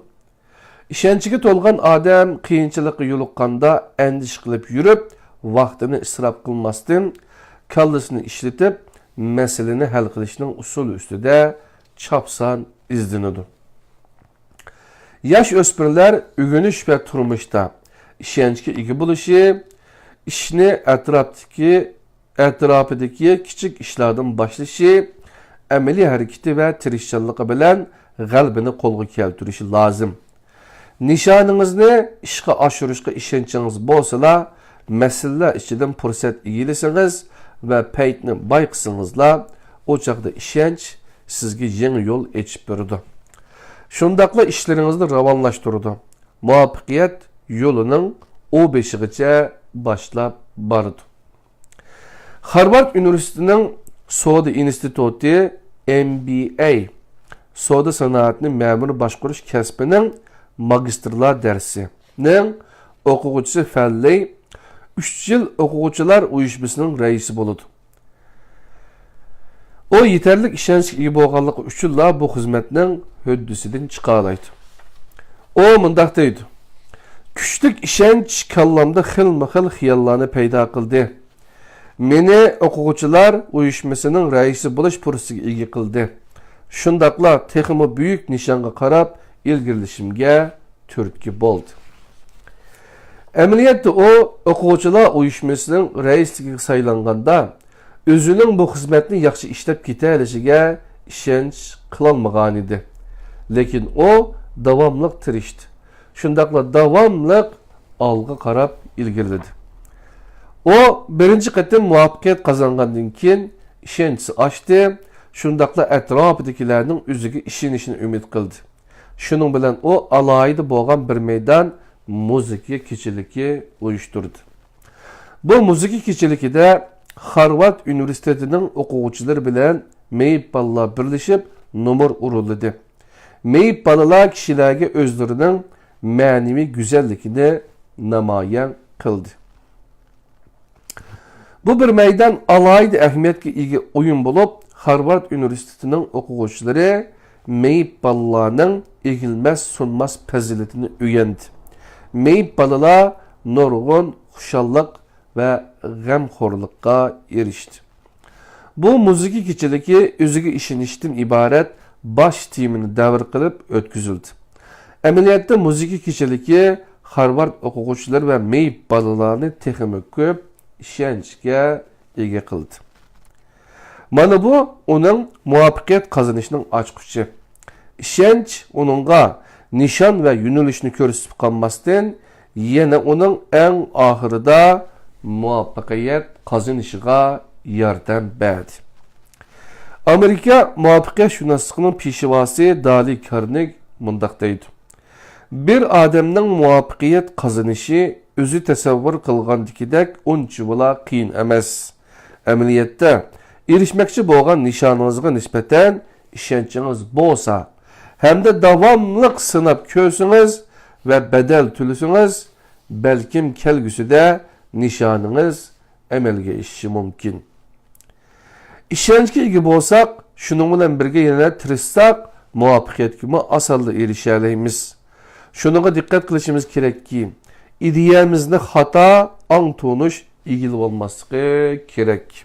ئىشەنچكە تولغان ئادەم قىيىنچىلىققا يولۇققاندا ئەندىشە قىلىپ يۈرۈپ، ۋاقتىنى ئىسراپ قىلماستىن، كاللىسىنى ئىشلىتىپ، مەسىلىنى ھەل قىلىشنىڭ ئۇسۇلى ئۈستىدە چاپسان ئىزدىنىدۇ. ياش ئۆسمۈرلەر ئۆگىنىش ۋە تۇرمۇشتا ئىشەنچكە ئىگە بولۇشى، ئىشنى ئەتراپتىكى ئەتراپىدىكى كىچىك ئىشلاردىن باشلىشى، ئەمەلىي ھەرىكىتى ۋە تىرىشچانلىقى بىلەن غەلىبىنى قولغا كەلتۈرۈشى لازىم. نىشانىڭىزنى ئىشقا ئاشۇرۇشقا ئىشەنچىڭىز بولسىلا، مەسىلىلەر ئىچىدىن پۇرسەت ئىگىلىسىڭىز ۋە پەيتنى بايقىسىڭىزلا، ئۇ چاغدا ئىشەنچ سىزگە يېڭى يول ئېچىپ بېرىدۇ. شۇنداقلا ئىشلىرىڭىزنى راۋانلاشتۇرىدۇ. مۇۋەپپەقىيەت يولىنىڭ ئۇ بېشىغىچە باشلاپ بارىدۇ. خارۋارد ئۇنىۋېرسىتېتىنىڭ سودا ئىنستىتۇتى، ئېم بى ئەي، سودا سانائەتنى مەمۇرىي باشقۇرۇش كەسپىنىڭ ماگىستىرلار دەرسىنىڭ ئوقۇغۇچىسى فەنلېي ئۈچ يىل ئوقۇغۇچىلار ئۇيۇشمىسىنىڭ رەئىسى بولىدۇ. ئۇ يېتەرلىك ئىشەنچكە ئىگە بولغانلىقى ئۈچۈنلا بۇ خىزمەتنىڭ ھۆددىسىدىن چىقالايدۇ. ئۇ مۇنداق دەيدۇ: «كۈچلۈك ئىشەنچ كاللامدا خىلمۇ خىل خىياللارنى پەيدا قىلدى. مېنى ئوقۇغۇچىلار ئۇيۇشمىسىنىڭ رەئىسى بولۇش پۇرسىتىگە ئىگە قىلدى. شۇنداقلا تېخىمۇ بۈيۈك نىشانغا قاراپ ئىلگىرىلىشىمگە تۈرتكە بولدى.» ئەمەلىيەتتە ئۇ ئوقۇغۇچىلار ئۇيۇشمىسىنىڭ رەئىسلىكىگە سايلانغاندا، ئۆزىنىڭ بۇ خىزمەتنى ياخشى ئىشلەپ كېتەلىشىگە ئىشەنچ قىلالمىغانىدى. لېكىن ئۇ داۋاملىق تىرىشتى. شۇنداقلا داۋاملىق ئالغا قاراپ ئىلگىرىلىدى. ئۇ بىرىنچى قېتىم مۇۋەپپەقىيەت قازانغاندىن كېيىن ئىشەنچىسى ئاشتى، شۇنداقلا ئەتراپىدىكىلەرنىڭ ئۆزىگە ئىشىنىشىنى ئۈمىد قىلدى. شۇنىڭ بىلەن ئۇ ئالاھىدە بولغان بىر مەيدان مۇزىكا كېچىلىكى ئۇيۇشتۇردى. بۇ مۇزىكا كېچىلىكىدە خارۋارد ئۇنىۋېرسىتېتىنىڭ ئوقۇغۇچىلىرى بىلەن مېيىپ بالىلار بىرلىشىپ نومۇر ئورۇنلىدى. مېيىپ بالىلار كىشىلەرگە ئۆزلىرىنىڭ مەنىۋى گۈزەللىكىنى نامايان قىلدى. بۇ بىر مەيدان ئالاھىدە ئەھمىيەتكە ئىگە ئويۇن بولۇپ، خارۋارد ئۇنىۋېرسىتېتىنىڭ ئوقۇغۇچىلىرى مېيىپ بالىلارنىڭ ئېگىلمەس سۇنماس پەزىلىتىنى ئۆگەندى. مېيىپ بالىلار نۇرغۇن خۇشاللىق ۋە غەمخورلۇققا ئېرىشتى. بۇ مۇزىكا كېچىلىكى ئۆزىگە ئىشىنىشتىن ئىبارەت باش تېمىنى دەۋر قىلىپ ئۆتكۈزۈلدى. ئەمەلىيەتتە مۇزىكا كېچىلىكى خارۋارد ئوقۇغۇچىلىرى ۋە مېيىپ بالىلارنى تېخىمۇ كۆپ ئىشەنچكە ئىگە قىلدى. مانا بۇ ئۇنىڭ مۇۋەپپەقىيەت قازىنىشىنىڭ ئاچقۇچى. ئىشەنچ ئۇنىڭغا نىشان ۋە يۆنىلىشنى كۆرسىتىپ قالماستىن، يەنە ئۇنىڭ ئەڭ ئاخىرىدا مۇۋەپپەقىيەت قازىنىشىغا ياردەم بەردى. ئامېرىكا مۇۋەپپەقىيەتشۇناسلىقىنىڭ پېشۋاسى دالى كارنېگ مۇنداق دەيدۇ: بىر ئادەمنىڭ مۇۋەپپەقىيەت قازىنىشى ئۆزى تەسەۋۋۇر قىلغاندىكىدەك ئۇنچىۋالا قىيىن ئەمەس. ئەمەلىيەتتە، ئېرىشمەكچى بولغان نىشانىڭىزغا نىسبەتەن ئىشەنچىڭىز بولسا ھەمدە داۋاملىق سىناپ كۆرسىڭىز ۋە بەدەل تۆلىسىڭىز، بەلكىم كەلگۈسىدە نىشانىڭىز ئەمەلگە ئېشىشى مۇمكىن. ئىشەنچكە ئىگە بولساق، شۇنىڭ بىلەن بىرگە يەنە تىرىشساق، مۇۋەپپەقىيەتكىمۇ ئاسانلا ئېرىشەلەيمىز. شۇنىڭغا دىققەت قىلىشىمىز كېرەككى، ئىدىيەمىزنى خاتا ئاڭ تونۇش ئىگىلىۋالماسلىقى كېرەك.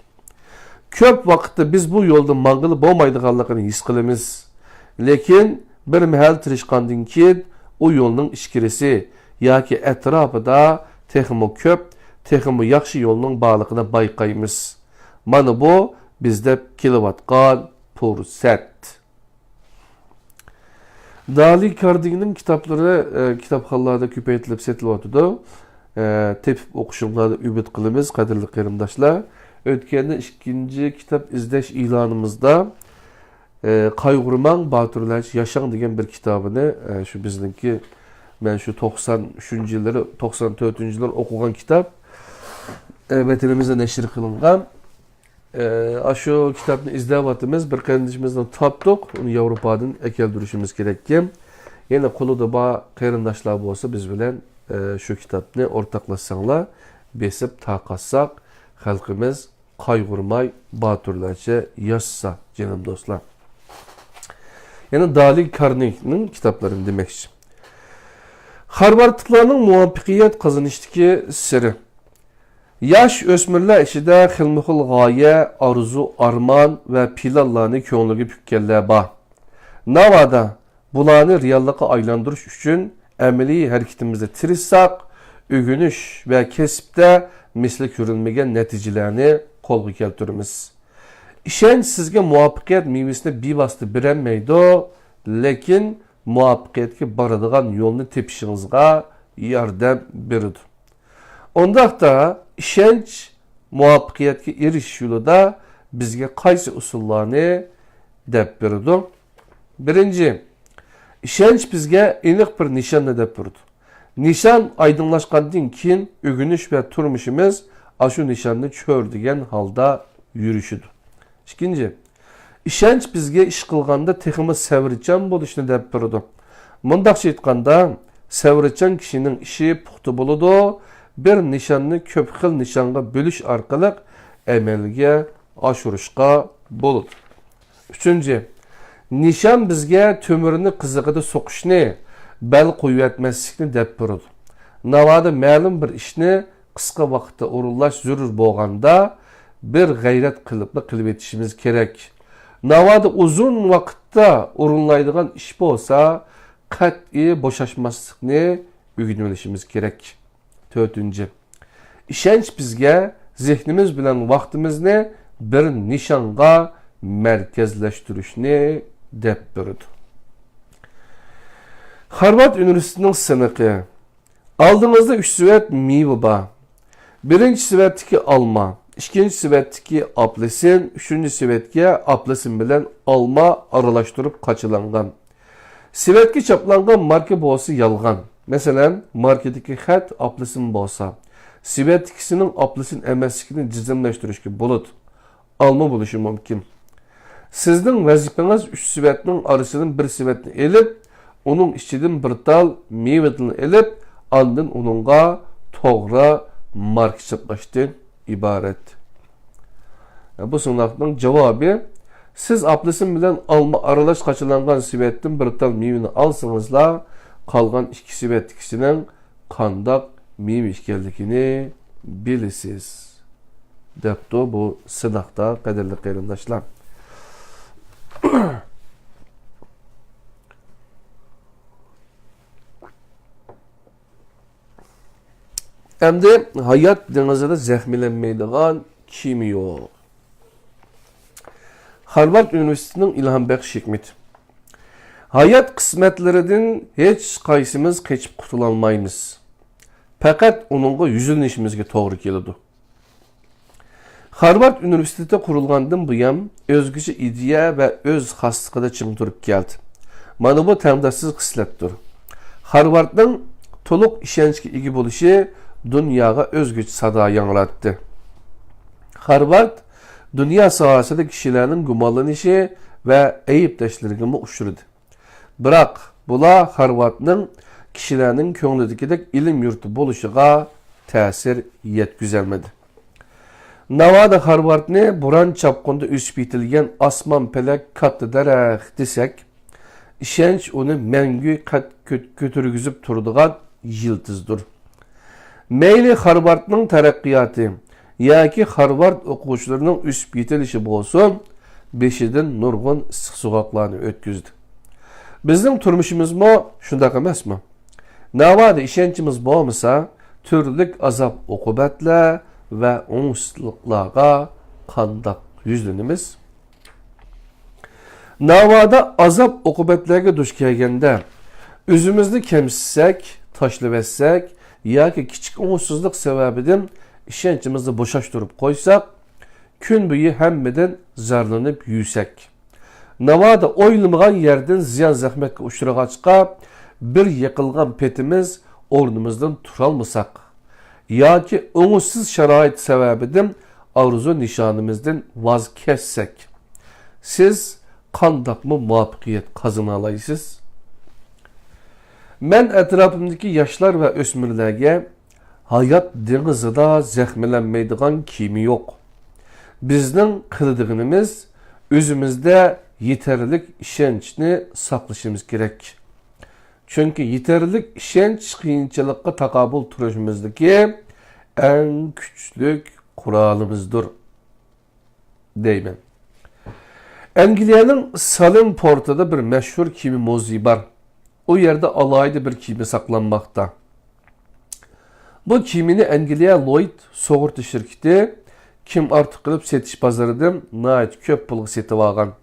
كۆپ ۋاقىتتا بىز بۇ يولدا ماڭغىلى بولمايدىغانلىقىنى ھېس قىلىمىز. لېكىن بىر مەھەل تىرىشقاندىن كېيىن ئۇ يولنىڭ ئىچكىرىسى ياكى ئەتراپىدا تېخىمۇ كۆپ، تېخىمۇ ياخشى يولنىڭ بارلىقىنى بايقايمىز. مانا بۇ بىز دەپ كېلىۋاتقان پۇرسەت. دالى كاردىننىڭ كىتابلىرى، ئە، كىتابخانىلاردا كۆپەيتىلىپ سېتىلىۋاتىدۇ. ئە، تېپىپ ئوقۇشۇڭلارنى ئۈمىد قىلىمىز، قەدىرلىك قېرىنداشلار. ئۆتكەندە ئىككىنچى كىتاب ئىزدەش ئېلانىمىزدا، ئە، قايغۇرماڭ، باتۇرلارچە ياشاڭ دېگەن بىر كىتابىنى، ئە، شۇ بىزنىڭكى، مەن شۇ توقسان ئۈچىنچى يىللىرى، توقسان تۆتىنچى يىللىرى ئوقۇغان كىتاب، ئە، ۋەتىنىمىزدە نەشر قىلىنغان. ئە، ئاشۇ كىتابنى ئىزدەۋاتىمىز. بىر قېرىندىشىمىزنى تاپتۇق. ئۇنى ياۋروپادىن ئەكەلدۈرۈشىمىز كېرەككەن. يەنە قولىدا بار قېرىنداشلار بولسا بىز بىلەن، ئە، شۇ كىتابنى ئورتاقلاشساڭلار، بېسىپ تارقاتساق، خەلقىمىز قايغۇرماي باتۇرلارچە ياشىسا، جېنىم دوستلار. يەنە دالى كارنېگنىڭ كىتابلىرىنى دېمەكچى. خارۋاردلىقلارنىڭ مۇۋەپپەقىيەت قازىنىشتىكى سىرى. ياش ئۆسمۈرلەر ئىچىدە خىلمۇخىل غايە، ئارزۇ، ئارمان ۋە پىلانلارنى كۆڭلىگە پۈككەنلەر بار. ناۋادا بۇلارنى رېئاللىققا ئايلاندۇرۇش ئۈچۈن ئەمەلىي ھەرىكىتىمىزدە تىرىشساق، ئۆگىنىش ۋە كەسىپتە مىسلى كۆرۈلمىگەن نەتىجىلەرنى قولغا كەلتۈرىمىز. ئىشەنچ سىزگە مۇۋەپپەقىيەت مېۋىسىنى بىۋاسىتە بېرەلمەيدۇ، لېكىن مۇۋەپپەقىيەتكە بارىدىغان يولنى تېپىشىڭىزغا ياردەم بېرىدۇ. ئۇنداقتا ئىشەنچ مۇۋەپپەقىيەتكە ئېرىشىش يولىدا بىزگە قايسى ئۇسۇللارنى دەپ بېرىدۇ؟ بىرىنچى، ئىشەنچ بىزگە ئېنىق بىر نىشاننى دەپ بېرىدۇ. نىشان ئايدىڭلاشقاندىن كېيىن ئۆگىنىش ۋە تۇرمۇشىمىز ئاشۇ نىشاننى چۆرىدىگەن ھالدا يۈرۈشىدۇ. ئىككىنچى، ئىشەنچ بىزگە ئىش قىلغاندا تېخىمۇ سەۋرچان بولۇشنى دەپ بېرىدۇ. مۇنداقچە ئېيتقاندا، سەۋرچان كىشىنىڭ ئىشى پۇختا بولىدۇ، بىر نىشاننى كۆپ خىل نىشانغا بۆلۈش ئارقىلىق ئەمەلگە ئاشۇرۇشقا بولىدۇ. ئۈچىنچى، نىشان بىزگە تۆمۈرنى قىزىقىدا سوقۇشنى، بەل قويۇۋەتمەسلىكنى دەپ بېرىدۇ. ناۋادا مەلۇم بىر ئىشنى قىسقا ۋاقىتتا ئورۇنلاش زۆرۈر بولغاندا، بىر غەيرەت قىلىپلا قىلىۋېتىشىمىز كېرەك. ناۋادا ئۇزۇن ۋاقىتتا ئورۇنلايدىغان ئىش بولسا، قەتئىي بوشاشماسلىقنى ئۆگىنىۋېلىشىمىز كېرەك. تۆتىنچى، ئىشەنچ بىزگە زېھنىمىز بىلەن ۋاقتىمىزنى بىر نىشانغا مەركەزلەشتۈرۈشنى دەپ بېرىدۇ. خارۋارد ئۇنىۋېرسىتېتىنىڭ سىنىقى. ئالدىڭىزدا ئۈچ سېۋەت مېۋە بار. بىرىنچى سېۋەتتىكى ئالما، ئىككىنچى سېۋەتتىكى ئاپېلسىن، ئۈچىنچى سېۋەتكە ئاپېلسىن بىلەن ئالما ئارىلاشتۇرۇپ قاچىلانغان. سېۋەتكە چاپلانغان ماركا بولسا يالغان. مەسىلەن، ماركىدىكى خەت ئاپېلسىن بولسا، سېۋەتتىكىسىنىڭ ئاپېلسىن ئەمەسلىكىنى جەزملەشتۈرۈشكە بولىدۇ. ئالما بولۇشى مۇمكىن. سىزنىڭ ۋەزىپىڭىز ئۈچ سېۋەتنىڭ ئارىسىدىن بىر سېۋەتنى ئېلىپ، ئۇنىڭ ئىچىدىن بىر تال مېۋىدىن ئېلىپ، ئاندىن ئۇنىڭغا توغرا ماركا چاپلاشتىن ئىبارەت. بۇ سىناقنىڭ جاۋابى، سىز ئاپېلسىن بىلەن ئالما ئارىلاش قاچىلانغان سېۋەتتىن بىر تال مېۋىنى ئالسىڭىزلا، قالغان ئىككى سېۋەتتىكىسىنىڭ قانداق مېۋە ئىكەنلىكىنى بىلىسىز، دەپتۇ بۇ سىناقتا، قەدىرلىك قېرىنداشلار. ئەمدى ھايات دېڭىزىدا زەخىملەنمەيدىغان كېمە يوق. خارۋارد ئۇنىۋېرسىتېتىنىڭ ئىلھام بەخش ھېكمىتى. ھايات قىسمەتلىرىدىن ھېچقايسىمىز قېچىپ قۇتۇلالمايمىز. پەقەت ئۇنىڭغا يۈزلىنىشىمىزگە توغرا كېلىدۇ. خارۋارد ئۇنىۋېرسىتېتى قۇرۇلغاندىن بۇيان، ئۆزگىچە ئىدىيە ۋە ئۆز خاسلىقىدا چىڭ تۇرۇپ كەلدى. مانا بۇ تەڭداشسىز خىسلەتتۇر. خارۋاردنىڭ تولۇق ئىشەنچكە ئىگە بولۇشى دۇنياغا ئۆزگىچە سادا ياڭراتتى. خارۋارد دۇنيا ساھەسىدە كىشىلەرنىڭ گۇمانلىنىشى ۋە ئەيىبلەشلىرىگىمۇ ئۇچرىدى. بىراق، بۇلار خارۋاردنىڭ كىشىلەرنىڭ كۆڭلىدىكىدەك ئىلىم يۇرتى بولۇشىغا تەسىر يەتكۈزەلمىدى. ناۋادا خارۋاردنى بوران چاپقۇندا ئۆسۈپ يېتىلگەن ئاسمان پەلەك كاتتا دەرەخ دېسەك، ئىشەنچ ئۇنى مەڭگۈ قەد كۆ-، كۆتۈرگۈزۈپ تۇرىدىغان يىلتىزدۇر. مەيلى خارۋاردنىڭ تەرەققىياتى ياكى خارۋارد ئوقۇغۇچىلىرىنىڭ ئۆسۈپ يېتىلىشى بولسۇن، بېشىدىن نۇرغۇن ئىسسىق سوغۇقلارنى ئۆتكۈزدى. بىزنىڭ تۇرمۇشىمىزمۇ شۇنداق ئەمەسمۇ؟ ناۋادا ئىشەنچىمىز بولمىسا، تۈرلۈك ئازاب-ئوقۇبەتلەر ۋە ئوڭۇشسىزلىقلارغا قانداق يۈزلىنىمىز؟ ناۋادا ئازاب-ئوقۇبەتلەرگە دۇچ كەلگەندە، ئۆزىمىزنى كەمسىتسەك، تاشلىۋەتسەك ياكى كىچىك ئوڭۇشسىزلىق سەۋەبىدىن ئىشەنچىمىزنى بوشاشتۇرۇپ قويساق، كۈن بويى ھەممىدىن زارلىنىپ يۈرسەك، ناۋادا ئويلىمىغان يەردىن زىيان-زەخمەتكە ئۇچرىغاچقا، بىر يىقىلغان پېتىمىز ئورنىمىزدىن تۇرالمىساق ياكى ئوڭۇشسىز شارائىت سەۋەبىدىن ئارزۇ نىشانىمىزدىن ۋاز كەچسەك، سىز قانداقمۇ مۇۋەپپەقىيەت قازىنالايسىز؟ مەن ئەتراپىمدىكى ياشلار ۋە ئۆسمۈرلەرگە ھايات دېڭىزىدا زەخىملەنمەيدىغان كېمە يوق. بىزنىڭ قىلىدىغىنىمىز ئۆزىمىزدە يېتەرلىك ئىشەنچنى ساقلىشىمىز كېرەك. چۈنكى يېتەرلىك ئىشەنچ قىيىنچىلىققا تاقابىل تۇرۇشىمىزدىكى ئەڭ كۈچلۈك قورالىمىزدۇر، دەيمەن. ئەنگلىيەنىڭ سالېم پورتىدا بىر مەشھۇر كېمە مۇزېيى بار. ئۇ يەردە ئالاھىدە بىر كېمە ساقلانماقتا. بۇ كېمىنى ئەنگلىيە لويد سۇغۇرتا شىركىتى كېمە ئارتۇق قىلىپ سېتىش بازىرىدىن ناھايىتى كۆپ پۇلغا سېتىۋالغان.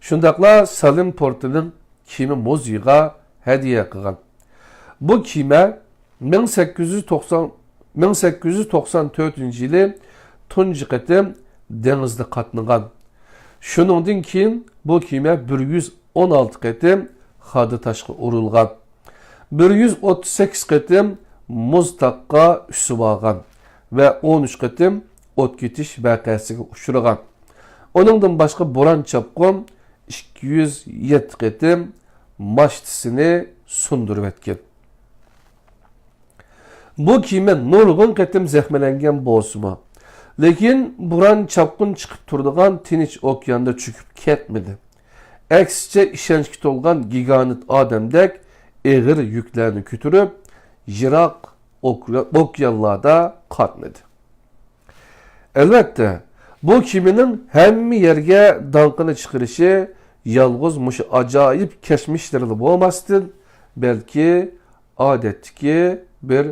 شۇنداقلا سالېم پورتىنىڭ كېمە مۇزېيىغا ھەدىيە قىلغان. بۇ كېمە مىڭ سەككىز يۈز توقسان، مىڭ سەككىز يۈز توقسان تۆتىنچى يىلى تۇنجى قېتىم دېڭىزدا قاتنىغان. شۇنىڭدىن كېيىن بۇ كېمە بىر يۈز ئون ئالتە قېتىم خادا تاشقا ئۇرۇلغان. بىر يۈز ئوتتۇز سەككىز قېتىم مۇز تاغقا ئۈسۈپ ئالغان ۋە ئون ئۈچ قېتىم ئوت كېتىش ۋەقەسىگە ئۇچرىغان. ئۇنىڭدىن باشقا بوران چاپقۇن ئىككى يۈز يەتتە قېتىم ماچتىسىنى سۇندۇرۇۋەتكەن. بۇ كېمە نۇرغۇن قېتىم زەخىملەنگەن بولسىمۇ، لېكىن بوران چاپقۇن چىقىپ تۇرىدىغان تىنچ ئوكياندا چۆكۈپ كەتمىدى. ئەكسىچە، ئىشەنچكە تولغان گىگانت ئادەمدەك ئېغىر يۈكلەرنى كۆتۈرۈپ، يىراق ئوك-، ئوكيانلاردا قاتنىدى. ئەلۋەتتە، بۇ كېمىنىڭ ھەممە يەرگە داڭقىنى چىقىرىشى يالغۇز مۇشۇ ئاجايىپ كەچمىشلىرىلا بولماستىن، بەلكى ئادەتتىكى بىر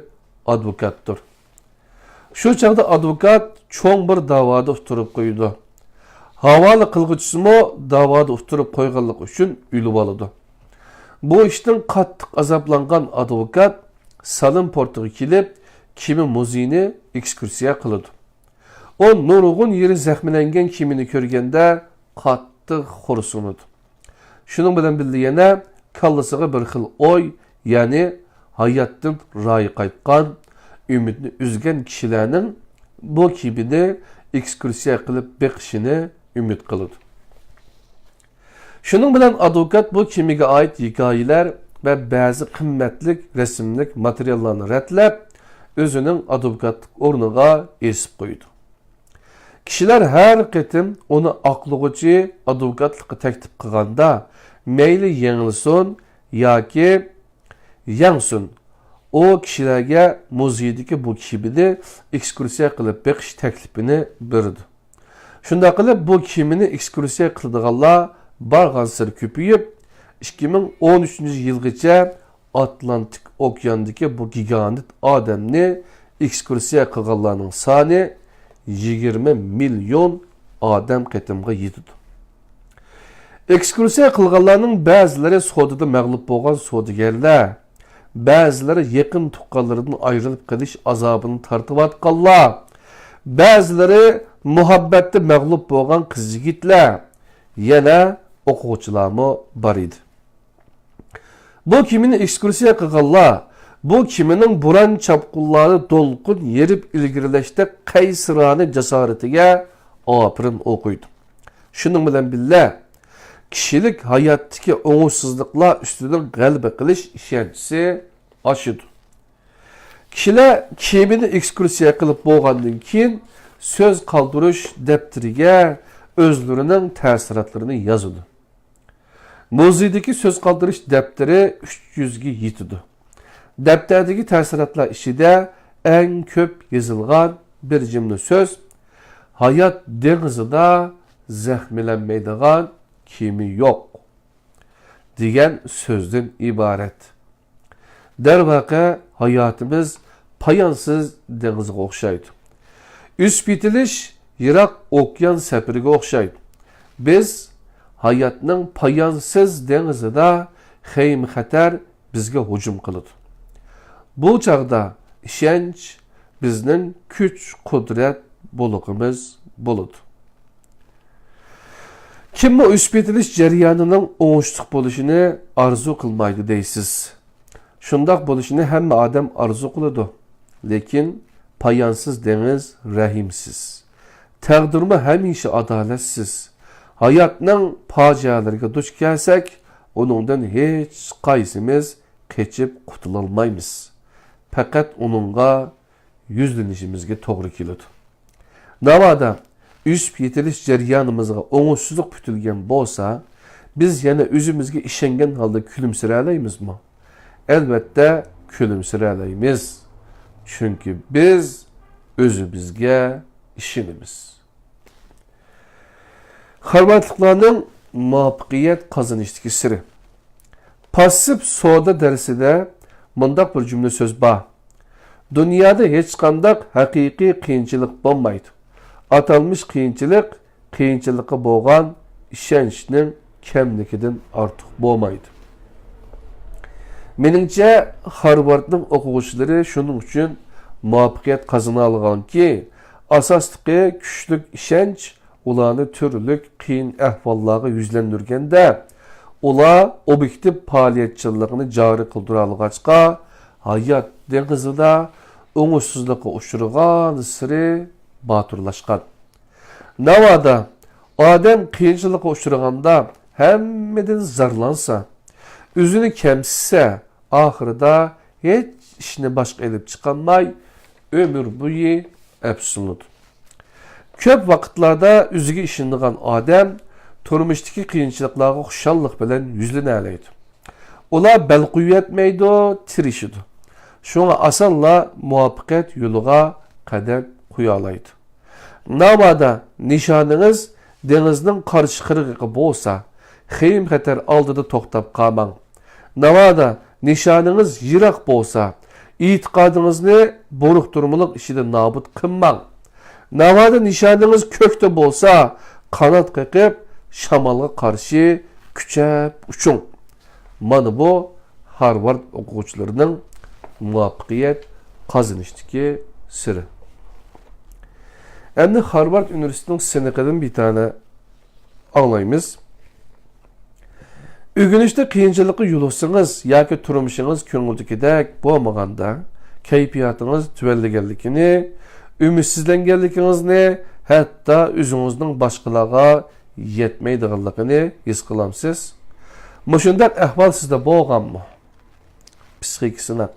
ئادۋوكاتتۇر. شۇ چاغدا ئادۋوكات چوڭ بىر داۋادا ئۇتتۇرۇپ قويىدۇ. ھاۋالە قىلغۇچىسىمۇ داۋادا ئۇتتۇرۇپ قويغانلىقى ئۈچۈن ئۆلۈۋالىدۇ. بۇ ئىشتىن قاتتىق ئازابلانغان ئادۋوكات سالېم پورتىغا كېلىپ، كېمە مۇزېيىنى ئېكسكۇرسىيە قىلىدۇ. ئۇ نۇرغۇن يېرى زەخىملەنگەن كېمىنى كۆرگەندە قاتتىق خورسىنىدۇ. شۇنىڭ بىلەن بىللە يەنە كاللىسىغا بىر خىل ئوي، يەنى ھاياتتىن رايى قايتقان، ئۈمىدنى ئۈزگەن كىشىلەرنىڭ بۇ كېمىنى ئېكسكۇرسىيە قىلىپ بېقىشىنى ئۈمىد قىلىدۇ. شۇنىڭ بىلەن ئادۋوكات بۇ كېمىگە ئائىت ھېكايىلەر ۋە بەزى قىممەتلىك رەسىملىك ماتېرىياللارنى رەتلەپ، ئۆزىنىڭ ئادۋوكاتلىق ئورنىغا ئېسىپ قويىدۇ. كىشىلەر ھەر قېتىم ئۇنى ئاقلىغۇچى ئادۋوكاتلىققا تەكلىپ قىلغاندا، مەيلى يېڭىلسۇن ياكى يەڭسۇن، ئۇ كىشىلەرگە مۇزېيدىكى بۇ كېمىنى ئېكسكۇرسىيە قىلىپ بېقىش تەكلىپىنى بېرىدۇ. شۇنداق قىلىپ، بۇ كېمىنى ئېكسكۇرسىيە قىلىدىغانلار بارغانسېرى كۆپىيىپ، ئىككى مىڭ ئون ئۈچىنچى يىلغىچە ئاتلانتىك ئوكياندىكى بۇ گىگانت ئادەمنى ئېكسكۇرسىيە قىلغانلارنىڭ سانى يىگىرمە مىليون ئادەم قېتىمغا يېتىدۇ. ئېكسكۇرسىيە قىلغانلارنىڭ بەزىلىرى سودىدا مەغلۇپ بولغان سودىگەرلەر، بەزىلىرى يېقىن تۇغقانلىرىدىن ئايرىلىپ قېلىش ئازابىنى تارتىۋاتقانلار، بەزىلىرى مۇھەببەتتە مەغلۇپ بولغان قىز-يىگىتلەر، يەنە ئوقۇغۇچىلارمۇ بار ئىدى. بۇ كېمىنى ئېكسكۇرسىيە قىلغانلار بۇ كېمىنىڭ بوران-چاپقۇنلاردا دولقۇن يېرىپ ئىلگىرىلەشتەك قەيسىرانە جاسارىتىگە ئاپىرىن ئوقۇيدۇ. شۇنىڭ بىلەن بىللە، كىشىلىك ھاياتتىكى ئوڭۇشسىزلىقلار ئۈستىدىن غەلىبە قىلىش ئىشەنچىسى ئاشىدۇ. كىشىلەر كېمىنى ئېكسكۇرسىيە قىلىپ بولغاندىن كېيىن، سۆز قالدۇرۇش دەپتىرىگە ئۆزلىرىنىڭ تەسىراتلىرىنى يازىدۇ. مۇزېيدىكى سۆز قالدۇرۇش دەپتىرى ئۈچ يۈزگە يېتىدۇ. دەپتەردىكى تەسىراتلار ئىچىدە ئەڭ كۆپ يېزىلغان بىر جۈملە سۆز، «ھايات دېڭىزىدا زەخىملەنمەيدىغان كېمە يوق» دېگەن سۆزدىن ئىبارەت. دەرۋەقە، ھاياتىمىز پايانسىز دېڭىزغا ئوخشايدۇ. ئۈزۈپ يېتىلىش يىراق ئوكيان سەپىرىگە ئوخشايدۇ. بىز ھاياتنىڭ پايانسىز دېڭىزىدا خەيمە-خەتەر بىزگە ھۇجۇم قىلىدۇ. بۇ چاغدا ئىشەنچ بىزنىڭ كۈچ-قۇدرەت بۇلىقىمىز بولىدۇ. كىممۇ ئۈزۈپ يېتىلىش جەريانىنىڭ ئوڭۇشلۇق بولۇشىنى ئارزۇ قىلمايدۇ دەيسىز؟ شۇنداق بولۇشىنى ھەممە ئادەم ئارزۇ قىلىدۇ. لېكىن پايانسىز دېڭىز رەھىمسىز. تەقدىرمۇ ھەمىشە ئادالەتسىز. ھاياتنىڭ پاجىئەلىرىگە دۇچ كەلسەك، ئۇنىڭدىن ھېچقايسىمىز قېچىپ قۇتۇلالمايمىز. پەقەت ئۇنىڭغا يۈزلىنىشىمىزگە توغرا كېلىدۇ. ناۋادا ئۈزۈپ يېتىلىش جەريانىمىزغا ئوڭۇشسىزلىق پۈتۈلگەن بولسا، بىز يەنە ئۆزىمىزگە ئىشەنگەن ھالدا كۈلۈمسىرەلەيمىزمۇ؟ ئەلۋەتتە، كۈلۈمسىرەلەيمىز. چۈنكى بىز ئۆزىمىزگە ئىشىنىمىز. خارۋاردلىقلارنىڭ مۇۋەپپەقىيەت قازىنىشتىكى سىرى. پاسسىپ سودا دەرسىدە مۇنداق بىر جۈملە سۆز بار: «دۇنيادا ھېچقانداق ھەقىقىي قىيىنچىلىق بولمايدۇ. ئاتالمىش قىيىنچىلىق قىيىنچىلىققا بولغان ئىشەنچنىڭ كەملىكىدىن ئارتۇق بولمايدۇ.» مېنىڭچە، خارۋاردنىڭ ئوقۇغۇچىلىرى شۇنىڭ ئۈچۈن مۇۋەپپەقىيەت قازىنالىغانكى، ئاساسلىقى كۈچلۈك ئىشەنچ ئۇلارنى تۈرلۈك قىيىن ئەھۋاللارغا يۈزلەندۈرگەندە، ئۇلار ئوبيېكتىپ پائالىيەتچانلىقىنى جارى قىلدۇرالىغاچقا، ھايات دېڭىزىدا ئوڭۇشسىزلىققا ئۇچرىغانسېرى باتۇرلاشقان. ناۋادا ئادەم قىيىنچىلىققا ئۇچرىغاندا ھەممىدىن زارلانسا، ئۆزىنى كەمسىتسە، ئاخىرىدا ھېچ ئىشنى باشقا ئېلىپ چىقالماي، ئۆمۈر بويى ئەپسۇسلىنىدۇ. كۆپ ۋاقىتلاردا ئۆزىگە ئىشىنىدىغان ئادەم تۇرمۇشتىكى قىيىنچىلىقلارغا خۇشاللىق بىلەن يۈزلىنەلەيدۇ. ئۇلار بەل قويۇۋەتمەيدۇ، تىرىشىدۇ. شۇڭا ئاسانلا مۇۋەپپەقىيەت يولىغا قەدەم قويالايدۇ. ناۋادا نىشانىڭىز دېڭىزنىڭ قارشى قىرغىقى بولسا، خېيىم-خەتەر ئالدىدا توختاپ قالماڭ. ناۋادا نىشانىڭىز يىراق بولسا، ئېتىقادىڭىزنى بۇرۇقتۇرمىلىق ئىچىدە نابۇت قىلماڭ. ناۋادا نىشانىڭىز كۆكتە بولسا، قانات قېقىپ، شامالغا قارشى كۈچەپ ئۇچۇڭ. مانا بۇ خارۋارد ئوقۇغۇچىلىرىنىڭ مۇۋەپپەقىيەت قازىنىشتىكى سىرى. ئەمدى خارۋارد ئۇنىۋېرسىتېتىنىڭ سىنىقىدىن بىر دانە ئاڭلايمىز. ئۆگىنىشتە قىيىنچىلىققا يولۇقسىڭىز ياكى تۇرمۇشىڭىز كۆڭۈلدىكىدەك بولمىغاندا، كەيپىياتىڭىز تۆۋەنلىگەنلىكىنى، ئۈمىدسىزلەنگەنلىكىڭىزنى، ھەتتا ئۆزىڭىزنىڭ باشقىلارغا يەتمەيدىغانلىقىنى ھېس قىلامسىز؟ مۇشۇنداق ئەھۋال سىزدە بولغانمۇ؟ پسىخىكا سىناق.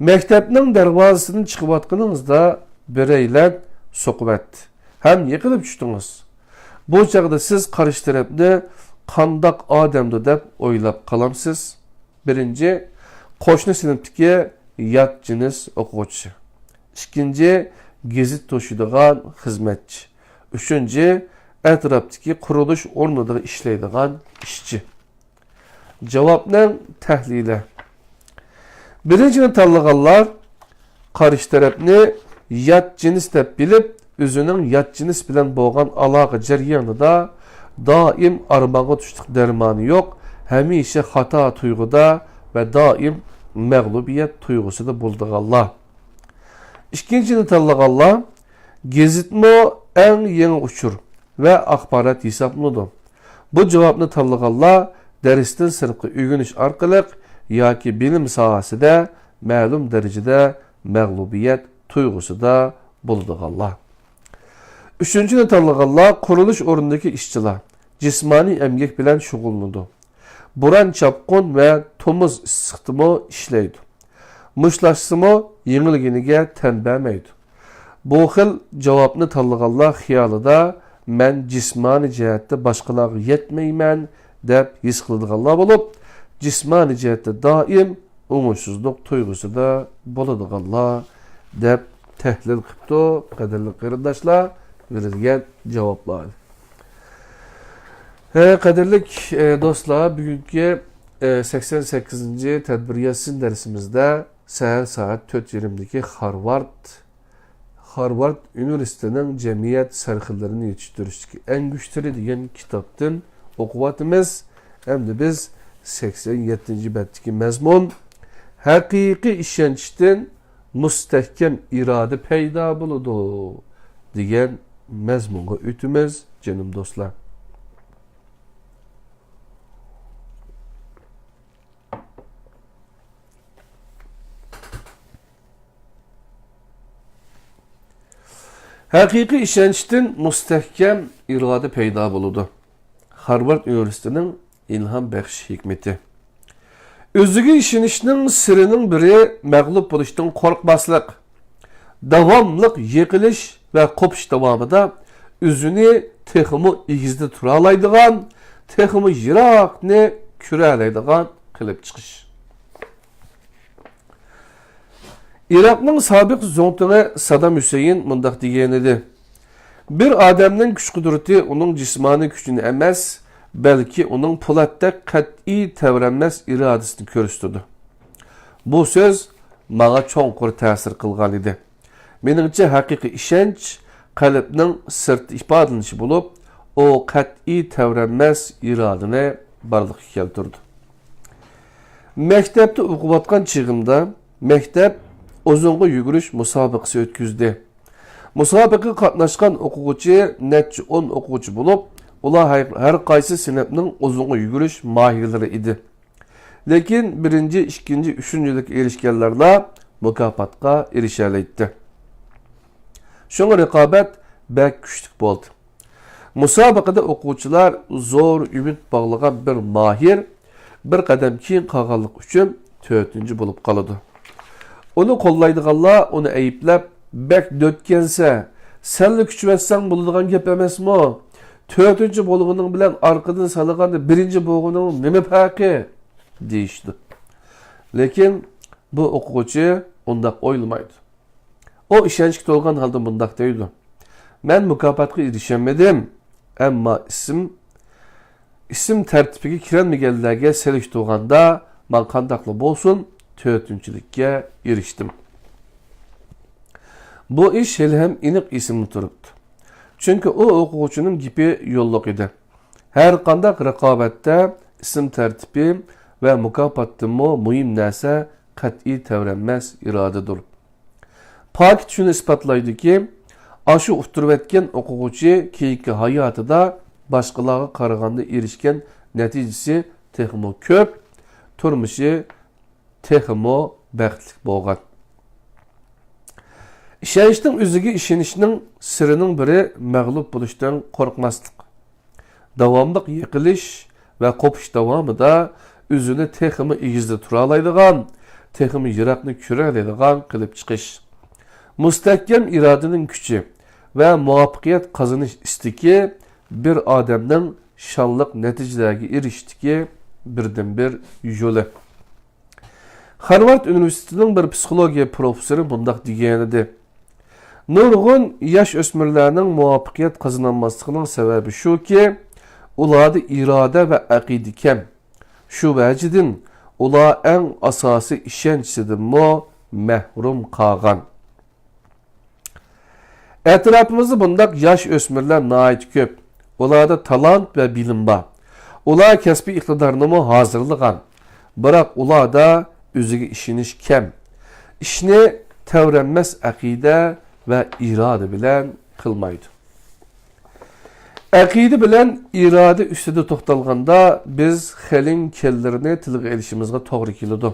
مەكتەپنىڭ دەرۋازىسىدىن چىقىۋاتقىنىڭىزدا بىرەيلەن سوقۇۋەتتى ھەم يىقىلىپ چۈشتىڭىز. بۇ چاغدا سىز قارشى تەرەپنى قانداق ئادەمدۇ دەپ ئويلاپ قالامسىز؟ بىرىنچى، قوشنا سىنىپتىكى يات جىنس ئوقۇغۇچى. ئىككىنچى، گېزىت توشۇيدىغان خىزمەتچى. ئۈچىنچى، ئەتراپتىكى قۇرۇلۇش ئورنىدا ئىشلەيدىغان ئىشچى. جاۋابنىڭ تەھلىلى. بىرىنچىنى تاللىغانلار قارشى تەرەپنى يات جىنس دەپ بىلىپ، ئۆزىنىڭ يات جىنس بىلەن بولغان ئالاقە جەريانىدا دائىم ئارمانغا تۇشلۇق دەرمانى يوق، ھەمىشە خاتا تۇيغۇدا ۋە دائىم مەغلۇبىيەت تۇيغۇسىدا بولىدىغانلار. ئىككىنچىنى تاللىغانلار گېزىتمۇ ئەڭ يېڭى ئۇچۇر ۋە ئاخبارات ھېسابلىنىدۇ. بۇ جاۋابنى تاللىغانلار دەرستىن سىرتقى ئۆگىنىش ئارقىلىق ياكى بىلىم ساھەسىدە مەلۇم دەرىجىدە مەغلۇبىيەت تۇيغۇسىدا بولىدىغانلار. ئۈچىنچىنى تاللىغانلار قۇرۇلۇش ئورنىدىكى ئىشچىلار، جىسمانىي ئەمگەك بىلەن شۇغۇللىنىدۇ. بوران-چاپقۇن ۋە تومۇز ئىسسىقتىمۇ ئىشلەيدۇ. مۇشتلاشسىمۇ يېڭىلگىنىگە تەن بەرمەيدۇ. بۇ خىل جاۋابنى تاللىغانلار خىيالىدا مەن جىسمانىي جەھەتتە باشقىلارغا يەتمەيمەن دەپ ھېس قىلىدىغانلار بولۇپ، جىسمانىي جەھەتتە دائىم ئوڭۇشسىزلىق تۇيغۇسىدا بولىدىغانلار دەپ تەھلىل قىپتۇ، قەدىرلىك قېرىنداشلار، بېرىلگەن جاۋابلار. ھە، قەدىرلىك، ئە، دوستلار، بۈگۈنكى، ئە، سەكسەن سەككىزىنچى تەدبىر يازسۇن دەرسىمىزدە سەھەر سائەت تۆت يېرىمدىكى خارۋارد، خارۋارد ئۇنىۋېرسىتېتىنىڭ جەمئىيەت سەرخىللىرىنى يېتىشتۈرۈشتىكى ئەڭگۈشتىرى دېگەن كىتابتىن ئوقۇۋاتىمىز. ئەمدى بىز سەكسەن يەتتىنچى بەتتىكى مەزمۇن، ھەقىقىي ئىشەنچتىن مۇستەھكەم ئىرادە پەيدا بولىدۇ دېگەن مەزمۇنغا ئۆتىمىز، جېنىم دوستلار. ھەقىقىي ئىشەنچتىن مۇستەھكەم ئىرادە پەيدا بولىدۇ. خارۋارد ئۇنىۋېرسىتېتىنىڭ ئىلھام بەخش ھېكمىتى. ئۆزىگە ئىشىنىشنىڭ سىرىنىڭ بىرى مەغلۇپ بولۇشتىن قورقماسلىق. داۋاملىق يىقىلىش ۋە قوپۇش داۋامىدا ئۆزىنى تېخىمۇ ئېگىزدە تۇرالايدىغان، تېخىمۇ يىراقنى كۆرەلەيدىغان قىلىپ چىقىش. ئىراقنىڭ سابىق زۇڭتۇڭى سادام ھۈسەيىن مۇنداق دېگەنىدى: «بىر ئادەمنىڭ كۈچ-قۇدرىتى ئۇنىڭ جىسمانىي كۈچىنى ئەمەس، بەلكى ئۇنىڭ پولاتتەك قەتئىي تەۋرەنمەس ئىرادىسىنى كۆرسىتىدۇ.» بۇ سۆز ماڭا چوڭقۇر تەسىر قىلغان ئىدى. مېنىڭچە، ھەقىقىي ئىشەنچ قەلبنىڭ سىرتتا ئىپادىلىنىشى بولۇپ، ئۇ قەتئىي تەۋرەنمەس ئىرادىنى بارلىققا كەلتۈرىدۇ. مەكتەپتە ئوقۇۋاتقان چېغىمدا مەكتەپ ئۇزۇنغا يۈگۈرۈش مۇسابىقىسى ئۆتكۈزدى. مۇسابىقىگە قاتناشقان ئوقۇغۇچى نەچچە ئون ئوقۇغۇچى بولۇپ، ئۇلار ھەر، ھەر قايسى سىنىپنىڭ ئۇزۇنغا يۈگۈرۈش ماھىرلىرى ئىدى. لېكىن بىرىنچى، ئىككىنچى، ئۈچىنچىلىككە ئېرىشكەنلەرلا مۇكاپاتقا ئېرىشەلەيتتى. شۇڭا رىقابەت بەك كۈچلۈك بولدى. مۇسابىقىدە ئوقۇغۇچىلار زور ئۈمىد باغلىغان بىر ماھىر بىر قەدەم كېيىن قالغانلىقى ئۈچۈن تۆتىنچى بولۇپ قالىدۇ. ئۇنى قوللايدىغانلار ئۇنى ئەيىبلەپ، «بەك دۆتكەنسە، سەنلا كۈچىۋەتسەڭ بولىدىغان گەپ ئەمەسمۇ؟ تۆتىنچى بولغىنىڭ بىلەن ئارقىدىن سانىغاندا بىرىنچى بولغىنىڭ نېمە پەرقى؟» دېيىشىدۇ. لېكىن بۇ ئوقۇغۇچى ئۇنداق ئويلىمايدۇ. ئۇ ئىشەنچكە تولغان ھالدا مۇنداق دەيدۇ: «مەن مۇكاپاتقا ئېرىشەلمىدىم، ئەمما ئىسىم، ئىسىم تەرتىپىگە كىرەلمىگەنلەرگە سېلىشتۇرغاندا، مەن قانداقلا بولسۇن تۆتىنچىلىككە ئېرىشتىم.» بۇ ئىش ھېلىھەم ئېنىق ئېسىمدە تۇرۇپتۇ. چۈنكى ئۇ ئوقۇغۇچىنىڭ گېپى يوللۇق ئىدى. ھەرقانداق رىقابەتتە ئىسىم تەرتىپى ۋە مۇكاپاتتىنمۇ مۇھىم نەرسە قەتئىي تەۋرەنمەس ئىرادىدۇر. پاكىت شۇنى ئىسپاتلايدۇكى، ئاشۇ ئۇتتۇرۇۋەتكەن ئوقۇغۇچى كېيىنكى ھاياتىدا باشقىلارغا قارىغاندا ئېرىشكەن نەتىجىسى تېخىمۇ كۆپ، تۇرمۇشى تېخىمۇ بەختلىك بولغان. ئىشەنچنىڭ، ئۆزىگە ئىشىنىشنىڭ سىرىنىڭ بىرى مەغلۇپ بولۇشتىن قورقماسلىق. داۋاملىق يىقىلىش ۋە قوپۇش داۋامىدا ئۆزىنى تېخىمۇ ئېگىزدە تۇرالايدىغان، تېخىمۇ يىراقنى كۆرەلەيدىغان قىلىپ چىقىش. مۇستەھكەم ئىرادىنىڭ كۈچى ۋە مۇۋەپپەقىيەت قازىنىش ئىستىكى بىر ئادەمنىڭ شانلىق نەتىجىلەرگە ئېرىشىشتىكى بىردىنبىر يولى. خارۋارد ئۇنىۋېرسىتېتىنىڭ بىر پسىخولوگىيە پروفېسسورى مۇنداق دېگەنىدى: نۇرغۇن ياش ئۆسمۈرلەرنىڭ مۇۋەپپەقىيەت قازىنالماسلىقىنىڭ سەۋەبى شۇكى، ئۇلاردا ئىرادە ۋە ئەقىدە كەم. شۇ ۋەجىدىن ئۇلار ئەڭ ئاساسىي ئىشەنچىسىدىنمۇ مەھرۇم قالغان. ئەتراپىمىزدا بۇنداق ياش ئۆسمۈرلەر ناھايىتى كۆپ. ئۇلاردا تالانت ۋە بىلىم بار. ئۇلار كەسپىي ئىقتىدارنىمۇ ھازىرلىغان. بىراق ئۇلاردا ئۆزىگە ئىشىنىش كەم. ئىشنى تەۋرەنمەس ئەقىدە ۋە ئىرادە بىلەن قىلمايدۇ. ئەقىدە بىلەن ئىرادە ئۈستىدە توختالغاندا، بىز خېلېن كېللېرنى تىلغا ئېلىشىمىزغا توغرا كېلىدۇ.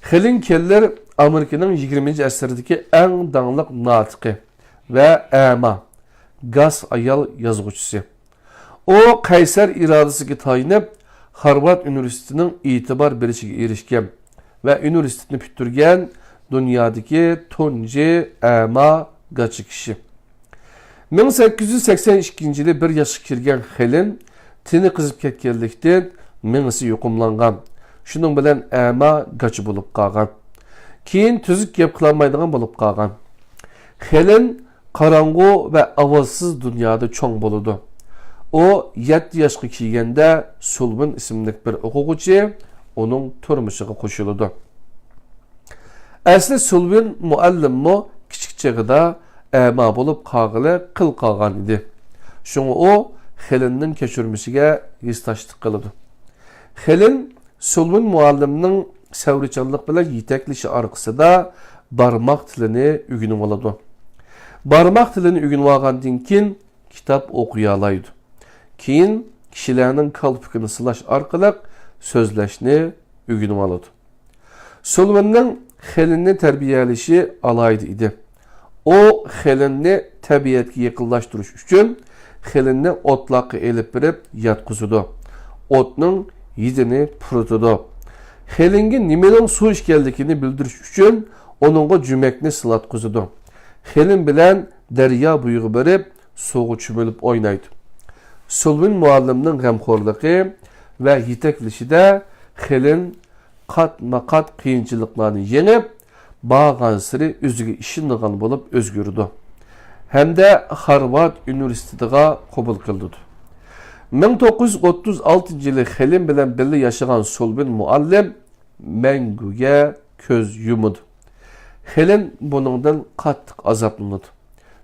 خېلېن كېللېر ئامېرىكىنىڭ يىگىرمىنچى ئەسىردىكى ئەڭ داڭلىق ناتىقى ۋە ئەما، گاس ئايال يازغۇچىسى. ئۇ قەيسەر ئىرادىسىگە تايىنىپ، خارۋارد ئۇنىۋېرسىتېتىنىڭ ئېتىبار بېرىشىگە ئېرىشكەن ۋە ئۇنىۋېرسىتېتنى پۈتتۈرگەن دۇنيادىكى تۇنجى ئەما گاچا كىشى. مىڭ سەككىز يۈز سەكسەن ئىككىنچى يىلى بىر ياشقا كىرگەن خېلېن تېنى قىزىپ كەتكەنلىكتىن، مېڭىسى يۇقۇملانغان. شۇنىڭ بىلەن ئەما گاچا بولۇپ قالغان. كېيىن تۈزۈك گەپ قىلالمايدىغان بولۇپ قالغان. خېلېن قاراڭغۇ ۋە ئاۋازسىز دۇنيادا چوڭ بولىدۇ. ئۇ يەتتە ياشقا كىرگەندە، سۇلۋىن ئىسىملىك بىر ئوقۇغۇچى ئۇنىڭ تۇرمۇشىغا قوشۇلىدۇ. ئەسلى سۇلۋىن مۇئەللىممۇ كىچىك چېغىدا ئەما بولۇپ قالغىلى قىل قالغان ئىدى. شۇڭا ئۇ خېلېننىڭ كەچۈرمىشىگە ھېسداشلىق قىلىدۇ. خېلېن سۇلۋىن مۇئەللىمنىڭ سەۋرچانلىق بىلەن يېتەكلىشى ئارقىسىدا بارماق تىلىنى ئۆگىنىۋالىدۇ. بارماق تىلىنى ئۆگىنىۋالغاندىن كېيىن، كىتاب ئوقۇيالايدۇ. كېيىن كىشىلەرنىڭ كالپۇكىنى سىلاش ئارقىلىق سۆزلەشنى ئۆگىنىۋالىدۇ. سۇلۋىننىڭ خېلېننى تەربىيەلىشى ئالاھىدە ئىدى. ئۇ خېلېننى تەبىئەتكە يېقىنلاشتۇرۇش ئۈچۈن خېلېننى ئوتلاققا ئېلىپ بېرىپ ياتقۇزىدۇ. ئوتنىڭ ھىدىنى پۇرىتىدۇ. خېلېنگە نېمىنىڭ سۇ ئىكەنلىكىنى بىلدۈرۈش ئۈچۈن ئۇنىڭغا جۈمەكنى سىلاتقۇزىدۇ. خېلېن بىلەن دەريا بويىغا بېرىپ، سۇغا چۆمۈلۈپ ئوينايدۇ. سۇلۋىن مۇئەللىمنىڭ غەمخورلۇقى ۋە يېتەكلىشىدە خېلېن قاتمۇقات قىيىنچىلىقلارنى يېڭىپ، بارغانسېرى ئۆزىگە ئىشىنىدىغان بولۇپ ئۆزگىرىدۇ ھەمدە خارۋارد ئۇنىۋېرسىتېتىغا قوبۇل قىلىنىدۇ. مىڭ توققۇز يۈز ئوتتۇز ئالتىنچى يىلى خېلېن بىلەن بىللە ياشىغان سۇلۋىن مۇئەللىم مەڭگۈگە كۆز يۇمىدۇ. خېلېن بۇنىڭدىن قاتتىق ئازابلىنىدۇ.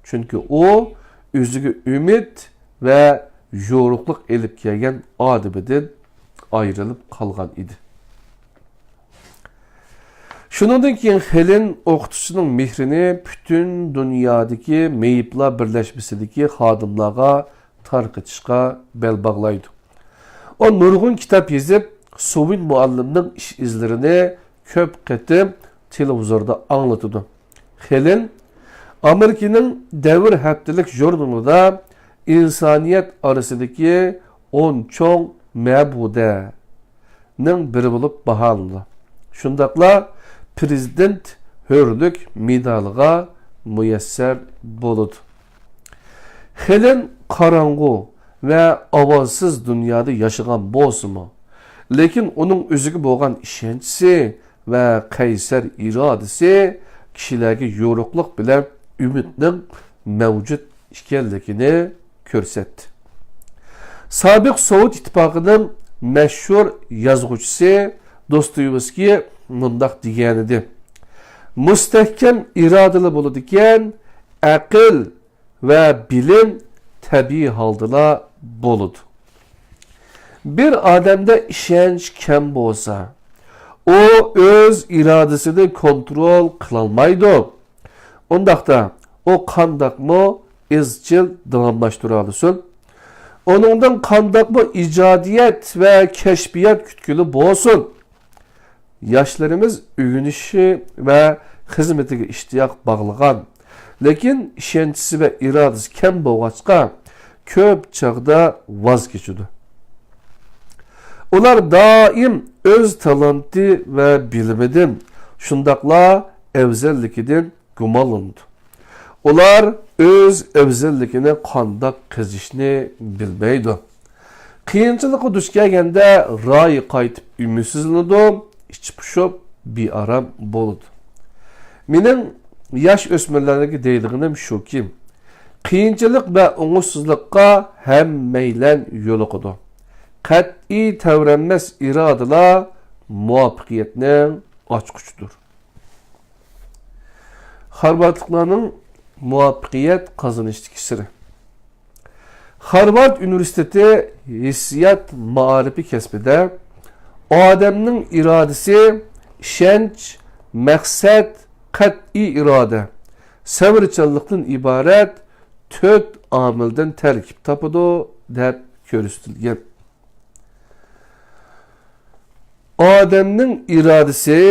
چۈنكى ئۇ ئۆزىگە ئۈمىد ۋە يورۇقلۇق ئېلىپ كەلگەن ئادىمىدىن ئايرىلىپ قالغان ئىدى. شۇنىڭدىن كېيىن خېلېن ئوقۇتقۇچىنىڭ مېھرىنى پۈتۈن دۇنيادىكى مېيىپلار بىرلەشمىسىدىكى خادىملارغا تارقىتىشقا بەل باغلايدۇ. ئۇ نۇرغۇن كىتاب يېزىپ، سۇلۋىن مۇئەللىمنىڭ ئىش ئىزلىرىنى كۆپ قېتىم تېلېۋىزوردا ئاڭلىتىدۇ. خېلېن ئامېرىكىنىڭ دەۋر ھەپتىلىك ژۇرنىلىدا ئىنسانىيەت ئارىسىدىكى ئون چوڭ مەبۇدەنىڭ بىرى بولۇپ باھالىنىدۇ. شۇنداقلا پىرېزىدېنت ھۆرلۈك مېدالىغا مۇيەسسەر بولىدۇ. خېلېن قاراڭغۇ ۋە ئاۋازسىز دۇنيادا ياشىغان بولسىمۇ، لېكىن ئۇنىڭ ئۆزىگە بولغان ئىشەنچىسى ۋە قەيسەر ئىرادىسى كىشىلەرگە يورۇقلۇق بىلەن ئۈمىدنىڭ مەۋجۇت ئىكەنلىكىنى كۆرسەتتى. سابىق سوۋېت ئىتتىپاقىنىڭ مەشھۇر يازغۇچىسى دوستويېۋسكىي مۇنداق دېگەنىدى: مۇستەھكەم ئىرادىلا بولىدىكەن، ئەقىل ۋە بىلىم تەبىئىي ھالدىلا بولىدۇ. بىر ئادەمدە ئىشەنچ كەم بولسا، ئۇ ئۆز ئىرادىسىنى كونترول قىلالمايدۇ. ئۇنداقتا ئۇ قانداقمۇ ئىزچىل داۋاملاشتۇرالىسۇن؟ ئۇنىڭدىن قانداقمۇ ئىجادىيەت ۋە كەشپىيات كۈتكىلى بولسۇن؟ ياشلىرىمىز ئۆگىنىشى ۋە خىزمىتىگە ئىشتىياق باغلىغان، لېكىن ئىشەنچىسى ۋە ئىرادىسى كەم بولغاچقا، كۆپ چاغدا ۋاز كېچىدۇ. ئۇلار دائىم ئۆز تالانتى ۋە بىلىمىدىن، شۇنداقلا ئەۋزەللىكىدىن گۇمانلىنىدۇ. ئۇلار ئۆز ئەۋزەللىكىنى قانداق قېزىشنى بىلمەيدۇ. قىيىنچىلىققا دۇچ كەلگەندە رايى قايتىپ ئۈمىدسىزلىنىدۇ، ئىچى پۇشۇپ بىئارام بولىدۇ. مېنىڭ ياش ئۆسمۈرلەرگە دەيدىغىنىم شۇكى، قىيىنچىلىق ۋە ئوڭۇشسىزلىققا ھەممەيلەن يولۇقىدۇ. قەتئىي تەۋرەنمەس ئىرادىلا مۇۋەپپەقىيەتنىڭ ئاچقۇچىدۇر. خارۋاردلىقلارنىڭ مۇۋەپپەقىيەت قازىنىشتىكى سىرى. خارۋارد ئۇنىۋېرسىتېتى ھېسسىيات مائارىپى كەسپىدە ئادەمنىڭ ئىرادىسى ئىشەنچ، مەقسەت، قەتئىي ئىرادە، سەۋرچانلىقتىن ئىبارەت تۆت ئامىلدىن تەركىب تاپىدۇ، دەپ كۆرسىتىلگەن. ئادەمنىڭ ئىرادىسى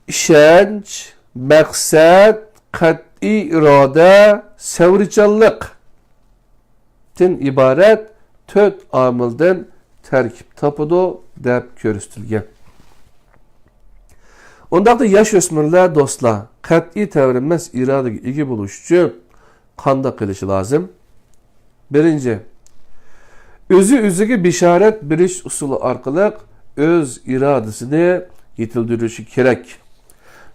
ئىشەنچ، مەقسەت، قەتئىي ئىرادە، سەۋرچانلىقتىن ئىبارەت تۆت ئامىلدىن تەركىب تاپىدۇ، دەپ كۆرسىتىلگەن. ئۇنداقتا ياش ئۆسمۈرلەر، دوستلار، قەتئىي تەۋرەنمەس ئىرادىگە ئىگە بولۇش ئۈچۈن قانداق قىلىشى لازىم؟ بىرىنچى، ئۆزى ئۆزىگە بېشارەت بېرىش ئۇسۇلى ئارقىلىق ئۆز ئىرادىسىنى يېتىلدۈرۈشى كېرەك.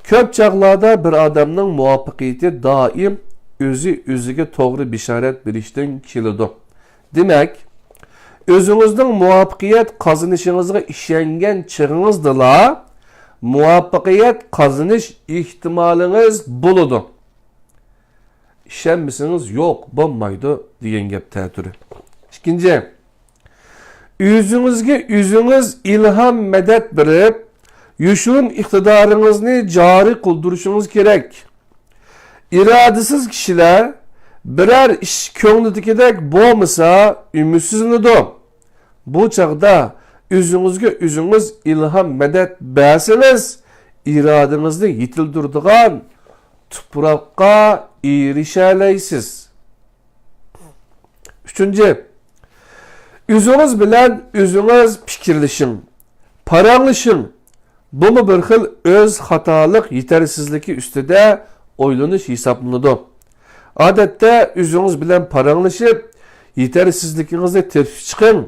كۆپ چاغلاردا بىر ئادەمنىڭ مۇۋەپپەقىيىتى دائىم ئۆزى ئۆزىگە توغرا بېشارەت بېرىشتىن كېلىدۇ. دېمەك، ئۆزىڭىزنىڭ مۇۋەپپەقىيەت قازىنىشىڭىزغا ئىشەنگەن چېغىڭىزدىلا مۇۋەپپەقىيەت قازىنىش ئېھتىمالىڭىز بولىدۇ. ئىشەنمىسىڭىز يوق، بولمايدۇ دېگەن گەپ تەتۈرى. ئىككىنچى، ئۆزىڭىزگە ئۆزىڭىز ئىلھام، مەدەت بېرىپ، يوشۇرۇن ئىقتىدارىڭىزنى جارى قىلدۇرۇشىڭىز كېرەك. ئىرادىسىز كىشىلەر بىرەر ئىش كۆڭلىدىكىدەك بولمىسا ئۈمىدسىزلىنىدۇ. بۇ چاغدا ئۆزىڭىزگە ئۆزىڭىز ئىلھام، مەدەت بەرسىڭىز، ئىرادىڭىزنى يېتىلدۈرىدىغان تۇپراققا ئېرىشەلەيسىز. ئۈچىنچى، ئۆزىڭىز بىلەن ئۆزىڭىز پىكىرلىشىڭ، پاراڭلىشىڭ. بۇمۇ بىر خىل ئۆز خاتالىق، يېتەرسىزلىكى ئۈستىدە ئويلىنىش ھېسابلىنىدۇ. ئادەتتە ئۆزىڭىز بىلەن پاراڭلىشىپ، يېتەرسىزلىكىڭىزنى تېپىپ چىقىڭ،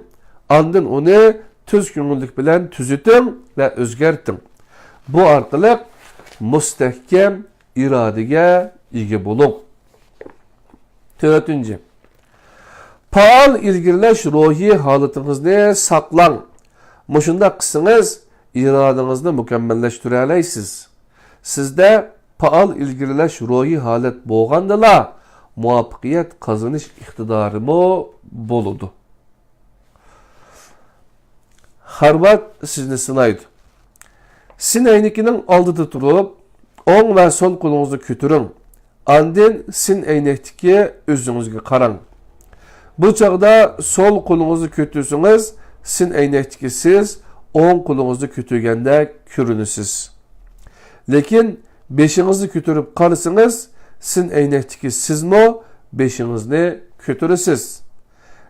ئاندىن ئۇنى تۈز كۆڭۈللۈك بىلەن تۈزىتىڭ ۋە ئۆزگەرتىڭ. بۇ ئارقىلىق مۇستەھكەم ئىرادىگە ئىگە بولۇڭ. تۆتىنچى، پائال ئىلگىرىلەش روھىي ھالىتىڭىزنى ساقلاڭ. مۇشۇنداق قىلسىڭىز، ئىرادىڭىزنى مۇكەممەللەشتۈرەلەيسىز. سىزدە پائال ئىلگىرىلەش روھىي ھالەت بولغاندىلا، مۇۋەپپەقىيەت قازىنىش ئىقتىدارىمۇ بولىدۇ. خارۋارد سىزنى سىنايدۇ. سىن ئەينىكىنىڭ ئالدىدا تۇرۇپ، ئوڭ ۋە سول قولىڭىزنى كۆتۈرۈڭ. ئاندىن سىن ئەينەكتىكى ئۆزىڭىزگە قاراڭ. بۇ چاغدا سول قولىڭىزنى كۆتۈرسىڭىز، سىن ئەينەكتىكى سىز ئوڭ قولىڭىزنى كۆتۈرگەندەك كۆرۈنىسىز. لېكىن بېشىڭىزنى كۆتۈرۈپ قارىسىڭىز، سىن ئەينەكتىكى سىزمۇ بېشىڭىزنى كۆتۈرىسىز.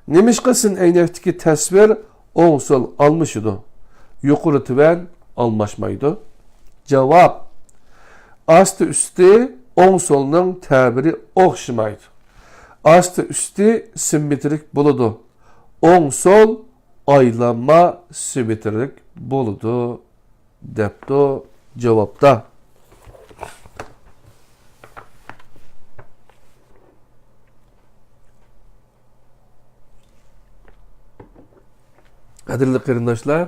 نېمىشقا سىن ئەينەكتىكى تەسۋىر ئوڭ-سول ئالمىشىدۇ، يۇقىرى-تۆۋەن ئالماشمايدۇ؟ جاۋاب، ئاستى-ئۈستى ئوڭ-سولنىڭ تەبىرى ئوخشىمايدۇ. ئاستى-ئۈستى سىممېترىك بولىدۇ، ئوڭ-سول ئايلانما سىممېترىك بولىدۇ، دەپتۇ جاۋابتا. قەدىرلىك قېرىنداشلار،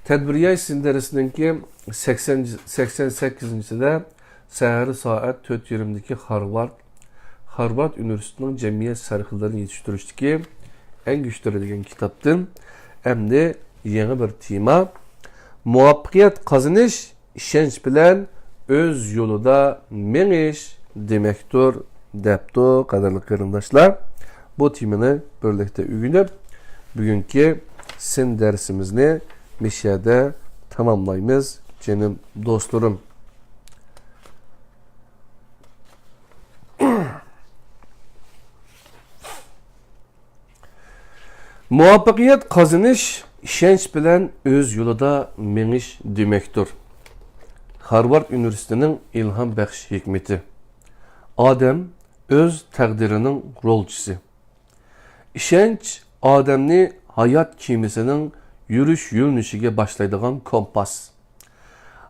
تەدبىر ياي سىن دەرسىنىڭكى سەكسەن، سەكسەن سەككىزىنچىسىدە سەھەر سائەت تۆت يېرىمدىكى خارۋارد، خارۋارد ئۇنىۋېرسىتېتىنىڭ جەمئىيەت سەرخىللىرىنى يېتىشتۈرۈشتىكى ئەڭ كۈچلۈك دېگەن كىتابتىن ئەمدى يېڭى بىر تېما، مۇۋەپپەقىيەت قازىنىش ئىشەنچ بىلەن ئۆز يولىدا مېڭىش دېمەكتۇر، دەپتۇ. قەدىرلىك قېرىنداشلار، بۇ تېمىنى بىرلىكتە ئۆگىنىپ، بۈگۈنكى سىن دەرسىمىزنى مۇشۇ يەردە تاماملايمىز، جېنىم دوستلىرىم. مۇۋەپپەقىيەت قازىنىش ئىشەنچ بىلەن ئۆز يولىدا مېڭىش دېمەكتۇر. خارۋارد ئۇنىۋېرسىتېتىنىڭ ئىلھام بەخش ھېكمىتى. ئادەم ئۆز تەقدىرىنىڭ رولچىسى. ئىشەنچ ئادەمنى ھايات كېمىسىنىڭ يۈرۈش يۆنىلىشىگە باشلايدىغان كومپاس.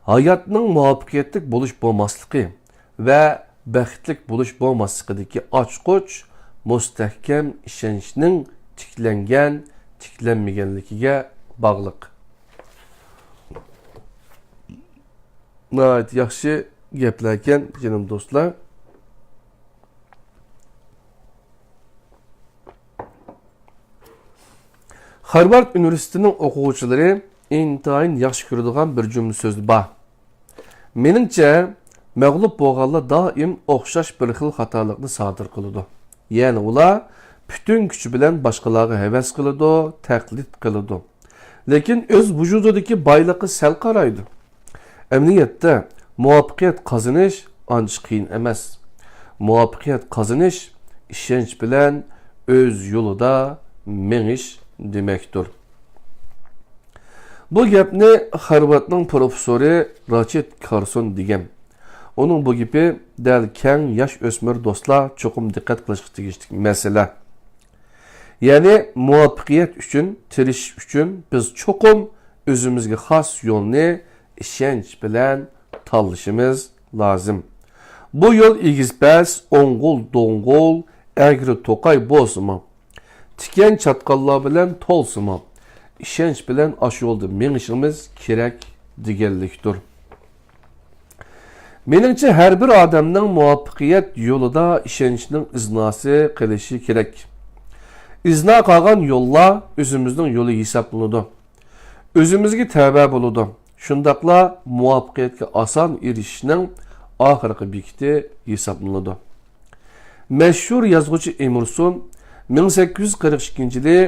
ھاياتنىڭ مۇۋەپپەقىيەتلىك بولۇش بولماسلىقى ۋە بەختلىك بولۇش بولماسلىقىدىكى ئاچقۇچ مۇستەھكەم ئىشەنچنىڭ تىكلەنگەن، تىكلەنمىگەنلىكىگە باغلىق. ناھايىتى ياخشى گەپلەركەن، جېنىم دوستلار. خارۋارد ئۇنىۋېرسىتېتىنىڭ ئوقۇغۇچىلىرى ئىنتايىن ياخشى كۆرىدىغان بىر جۈملە سۆزى بار. مېنىڭچە، مەغلۇپ بولغانلار دائىم ئوخشاش بىر خىل خاتالىقنى سادىر قىلىدۇ. يەنى ئۇلار پۈتۈن كۈچى بىلەن باشقىلارغا ھەۋەس قىلىدۇ، تەقلىد قىلىدۇ. لېكىن ئۆز ۋۇجۇدىدىكى بايلىققا سەل قارايدۇ. ئەمەلىيەتتە، مۇۋەپپەقىيەت قازىنىش ئانچە قىيىن ئەمەس. مۇۋەپپەقىيەت قازىنىش ئىشەنچ بىلەن ئۆز يولىدا مېڭىش دېمەكتۇر. بۇ گەپنى خارۋاردنىڭ پروفېسسورى راشىد كارسون دېگەن. ئۇنىڭ بۇ گېپى دەل كەڭ ياش ئۆسمۈر دوستلار چوقۇم دىققەت قىلىشقا تېگىشلىك مەسىلە. يەنى مۇۋەپپەقىيەت ئۈچۈن تىرىشىش ئۈچۈن بىز چوقۇم ئۆزىمىزگە خاس يولنى ئىشەنچ بىلەن تاللىشىمىز لازىم. بۇ يول ئېگىز-پەس، ئوڭغۇل-دوڭغۇل، ئەگرى-توقاي بولسىمۇ، تىكەن-چاتقاللار بىلەن تولسىمۇ، ئىشەنچ بىلەن ئاشۇ يولدا مېڭىشىمىز كېرەك دېگەنلىكتۇر. مېنىڭچە، ھەر بىر ئادەمنىڭ مۇۋەپپەقىيەت يولىدا ئىشەنچنىڭ ئىزناسى قىلىشى كېرەك. ئىزنا قالغان يوللار ئۆزىمىزنىڭ يولى ھېسابلىنىدۇ. ئۆزىمىزگە تەۋە بولىدۇ. شۇنداقلا مۇۋەپپەقىيەتكە ئاسان ئېرىشىشنىڭ ئاخىرقى بېكىتى ھېسابلىنىدۇ. مەشھۇر يازغۇچى ئېمېرسون مىڭ سەككىز يۈز قىرىق ئىككىنچى يىلى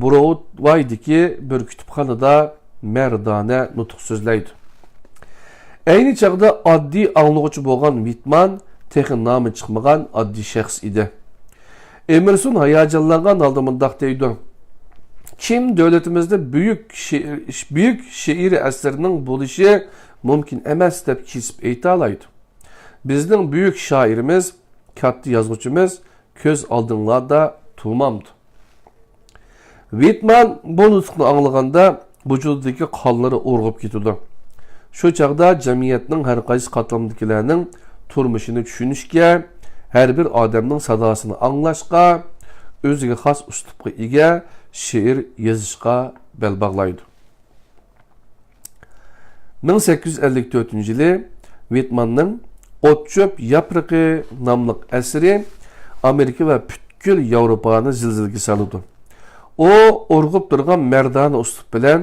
برودۋايدىكى بىر كۇتۇپخانىدا مەردانە نۇتۇق سۆزلەيدۇ. ئەينى چاغدا ئاددىي ئاڭلىغۇچى بولغان ۋىتمان تېخى نامى چىقمىغان ئاددىي شەخس ئىدى. ئېمېرسون ھاياجانلانغان ھالدا مۇنداق دەيدۇ: «كىم دۆلىتىمىزدە بۈيۈك شېئىر، بۈيۈك شېئىرىي ئەسەرنىڭ بولۇشى مۇمكىن ئەمەس دەپ كېسىپ ئېيتالايدۇ؟ بىزنىڭ بۈيۈك شائىرىمىز، كاتتا يازغۇچىمىز كۆز ئالدىڭلاردا تۇرمامدۇ؟» ۋىتمان بۇ نۇتۇقنى ئاڭلىغاندا، ۋۇجۇدىدىكى قانلىرى ئۇرغۇپ كېتىدۇ. شۇ چاغدا جەمئىيەتنىڭ ھەر قايسى قاتلىمىدىكىلەرنىڭ تۇرمۇشىنى چۈشىنىشكە، ھەر بىر ئادەمنىڭ ساداسىنى ئاڭلاشقا، ئۆزىگە خاس ئۇسلۇبقا ئىگە شېئىر يېزىشقا بەل باغلايدۇ. مىڭ سەككىز يۈز ئەللىك تۆتىنچى يىلى ۋىتماننىڭ «ئوت-چۆپ ياپرىقى» ناملىق ئەسىرى ئامېرىكا ۋە پۈتكۈل ياۋروپانى زىلزىلىگە سالىدۇ. ئۇ ئۇرغۇپ تۇرغان مەردانە ئۇسلۇب بىلەن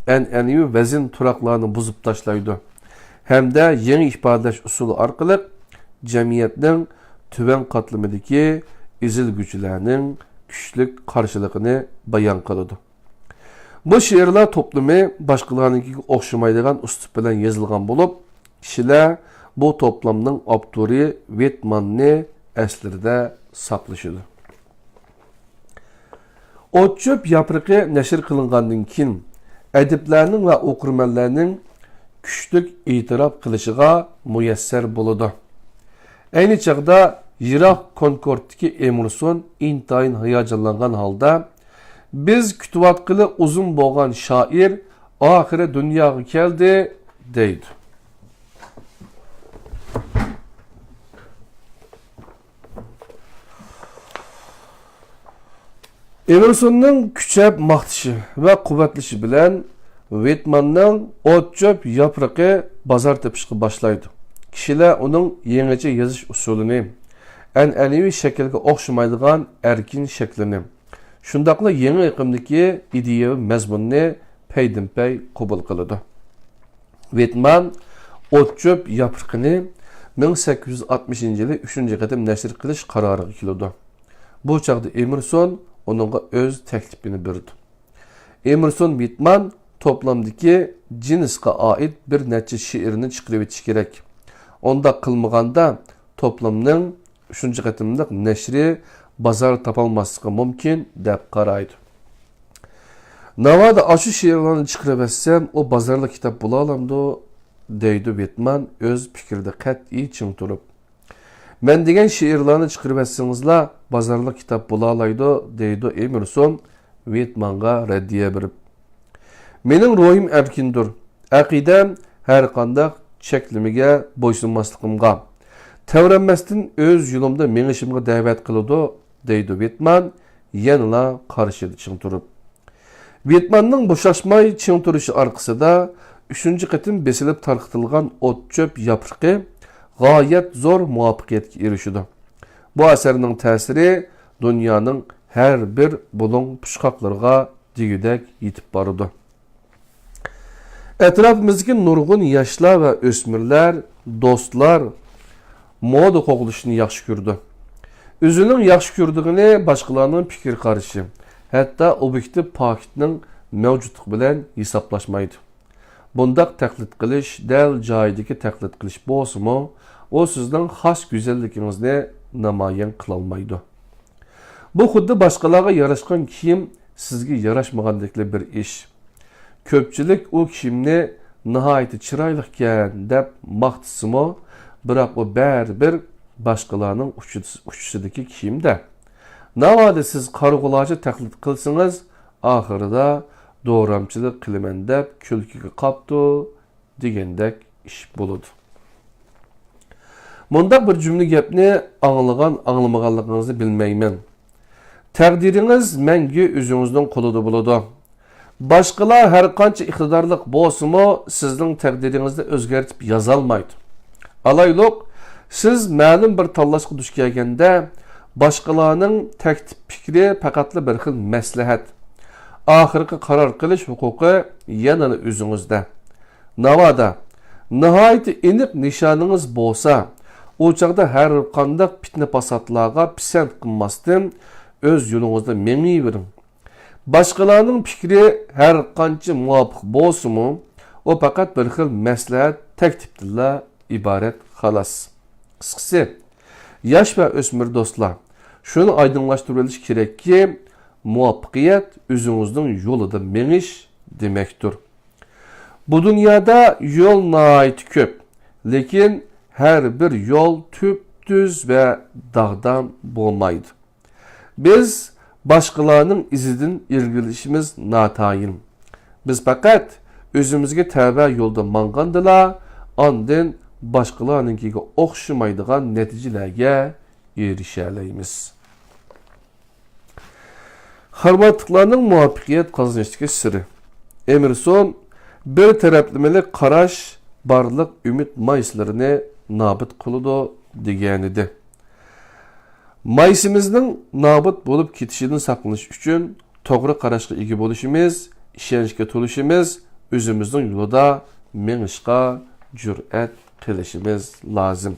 ئەنئەنىۋى ۋەزىن تۇراقلارنى بۇزۇپ تاشلايدۇ ھەمدە يېڭى ئىپادىلەش ئۇسۇلى ئارقىلىق جەمئىيەتنىڭ تۆۋەن قاتلىمىدىكى ئېزىلگۈچىلەرنىڭ كۈچلۈك قارشىلىقىنى بايان قىلىدۇ. بۇ شېئىرلار توپلىمى باشقىلارنىڭكىگە ئوخشىمايدىغان ئۇسلۇب بىلەن يېزىلغان بولۇپ، كىشىلەر بۇ توپلامنىڭ ئاپتورى ۋېتماننى ئەسلىدە ساقلىشىدۇ. «ئوت-چۆپ ياپرىقى» نەشر قىلىنغاندىن كېيىن، ئەدىبلەرنىڭ ۋە ئوقۇرمەنلەرنىڭ كۈچلۈك ئېتىراپ قىلىشىغا مۇيەسسەر بولىدۇ. ئەينى چاغدا يىراق كونكوردتىكى ئېمېرسون ئىنتايىن ھاياجانلانغان ھالدا، «بىز كۈتۈۋاتقىلى ئۇزۇن بولغان شائىر ئاخىرى دۇنياغا كەلدى» دەيدۇ. ئېمېرسوننىڭ كۈچەپ ماختىشى ۋە قۇۋۋەتلىشى بىلەن ۋېتماننىڭ «ئوت-چۆپ ياپرىقى» بازار تېپىشقا باشلايدۇ. كىشىلەر ئۇنىڭ يېڭىچە يېزىش ئۇسۇلىنى، ئەنئەنىۋى شەكىلگە ئوخشىمايدىغان ئەركىن شەكلىنى، شۇنداقلا يېڭى ئېقىمدىكى ئىدىيەۋى مەزمۇننى پەيدىنپەي قوبۇل قىلىدۇ. ۋېتمان «ئوت-چۆپ ياپرىقىنى» مىڭ سەككىز يۈز ئاتمىشىنچى يىلى ئۈچىنچى قېتىم نەشر قىلىش قارارىغا كېلىدۇ. بۇ چاغدا ئېمېرسون ئۇنىڭغا ئۆز تەكلىپىنى بېرىدۇ. ئېمېرسون ۋېتمان توپلامدىكى جىنسقا ئائىت بىر نەچچە شېئىرنى چىقىرىۋېتىش كېرەك. ئۇنداق قىلمىغاندا، توپلامنىڭ ئۈچىنچى قېتىملىق نەشرى بازار تاپالماسلىقى مۇمكىن، دەپ قارايدۇ. «ناۋادا ئاشۇ شېئىرلارنى چىقىرىۋەتسەم، ئۇ بازارلىق كىتاب بولالامدۇ؟» دەيدۇ ۋېتمان ئۆز پىكرىدە قەتئىي چىڭ تۇرۇپ. «مەن دېگەن شېئىرلارنى چىقىرىۋەتسىڭىزلا، بازارلىق كىتاب بولالايدۇ»، دەيدۇ ئېمېرسون ۋېتمانغا رەددىيە بېرىپ. «مېنىڭ روھىم ئەركىندۇر. ئەقىدەم ھەرقانداق چەكلىمىگە بويسۇنماسلىقىمغا، تەۋرەنمەستىن ئۆز يولۇمدا مېڭىشىمغا دەۋەت قىلىدۇ، دەيدۇ ۋېتمان يەنىلا قارىشىدا چىڭ تۇرۇپ. ۋېتماننىڭ بوشاشماي چىڭ تۇرۇشى ئارقىسىدا ئۈچىنچى قېتىم بېسىلىپ تارقىتىلغان ئوت-چۆپ ياپرىقى غايەت زور مۇۋەپپەقىيەتكە ئېرىشىدۇ. بۇ ئەسەرنىڭ تەسىرى دۇنيانىڭ ھەر بىر بۇلۇڭ پۇچقاقلىرىغا دېگۈدەك يېتىپ بارىدۇ. ئەتراپىمىزدىكى نۇرغۇن ياشلار ۋە ئۆسمۈرلەر، دوستلار مودا قوغلىشىشنى ياخشى كۆرىدۇ. ئۆزىنىڭ ياخشى كۆرىدىغىنى باشقىلارنىڭ پىكىر قارىشى، ھەتتا ئوبيېكتىپ پاكىتنىڭ مەۋجۇتلۇقى بىلەن ھېسابلاشمايدۇ. بۇنداق تەقلىد قىلىش دەل جايىدىكى تەقلىد قىلىش بولسىمۇ، ئۇ سىزنىڭ خاس گۈزەللىكىڭىزنى نامايان قىلالمايدۇ. بۇ خۇددى باشقىلارغا ياراشقان كىيىم سىزگە ياراشمىغاندەكلا بىر ئىش. كۆپچىلىك ئۇ كىيىمنى ناھايىتى چىرايلىقكەن دەپ ماختىسىمۇ، بىراق ئۇ بەرىبىر باشقىلارنىڭ ئۇچىسىدىكى كىيىم-دە. ناۋادا سىز قارىغۇلارچە تەقلىد قىلسىڭىز، ئاخىرىدا دورامچىلىق قىلىمەن دەپ كۈلكىگە قاپتۇ دېگەندەك ئىش بولىدۇ. مۇنداق بىر جۈملە گەپنى ئاڭلىغان-ئاڭلىمىغانلىقىڭىزنى بىلمەيمەن. تەقدىرىڭىز مەڭگۈ ئۆزىڭىزنىڭ قولىدا بولىدۇ. باشقىلار ھەرقانچە ئىقتىدارلىق بولسىمۇ، سىزنىڭ تەقدىرىڭىزنى ئۆزگەرتىپ يازالمايدۇ. ئالايلۇق، سىز مەلۇم بىر تاللاشقا دۇچ كەلگەندە، باشقىلارنىڭ تەكلىپ پىكرى پەقەتلا بىر خىل مەسلىھەت. ئاخىرقى قارار قىلىش ھوقۇقى يەنىلا ئۆزىڭىزدە. ناۋادا، ناھايىتى ئېنىق نىشانىڭىز بولسا، ئۇ چاغدا ھەرقانداق پىتنە-پاساتلارغا پىسەنت قىلماستىن، ئۆز يولىڭىزدا مېڭىۋېرىڭ. باشقىلارنىڭ پىكرى ھەرقانچە مۇۋاپىق بولسىمۇ، ئۇ پەقەت بىر خىل مەسلىھەت، تەكلىپتىنلا ئىبارەت، خالاس. قىسقىسى، ياش ۋە ئۆسمۈر دوستلار، شۇنى ئايدىڭلاشتۇرۇۋېلىش كېرەككى، مۇۋەپپەقىيەت ئۆزىڭىزنىڭ يولىدا مېڭىش دېمەكتۇر. بۇ دۇنيادا يول ناھايىتى كۆپ، لېكىن ھەر بىر يول تۈپتۈز ۋە داغدام بولمايدۇ. بىز باشقىلارنىڭ ئىزىدىن ئىلگىرىلىشىمىز ناتايىن. بىز پەقەت ئۆزىمىزگە تەۋە يولدا ماڭغاندىلا، ئاندىن باشقىلارنىڭكىگە ئوخشىمايدىغان نەتىجىلەرگە ئېرىشەلەيمىز. خارۋاردلىقلارنىڭ مۇۋەپپەقىيەت قازىنىشتىكى سىرى. ئېمېرسون بىر تەرەپلىمىلىك قاراش بارلىق ئۈمىد مايسىلىرىنى نابۇت قىلىدۇ دېگەنىدى. مايسىمىزنىڭ نابۇت بولۇپ كېتىشىدىن ساقلىنىش ئۈچۈن توغرا قاراشقا ئىگە بولۇشىمىز، ئىشەنچكە تولۇشىمىز، ئۆزىمىزنىڭ يولىدا مېڭىشقا جۈرئەت قىلىشىمىز لازىم.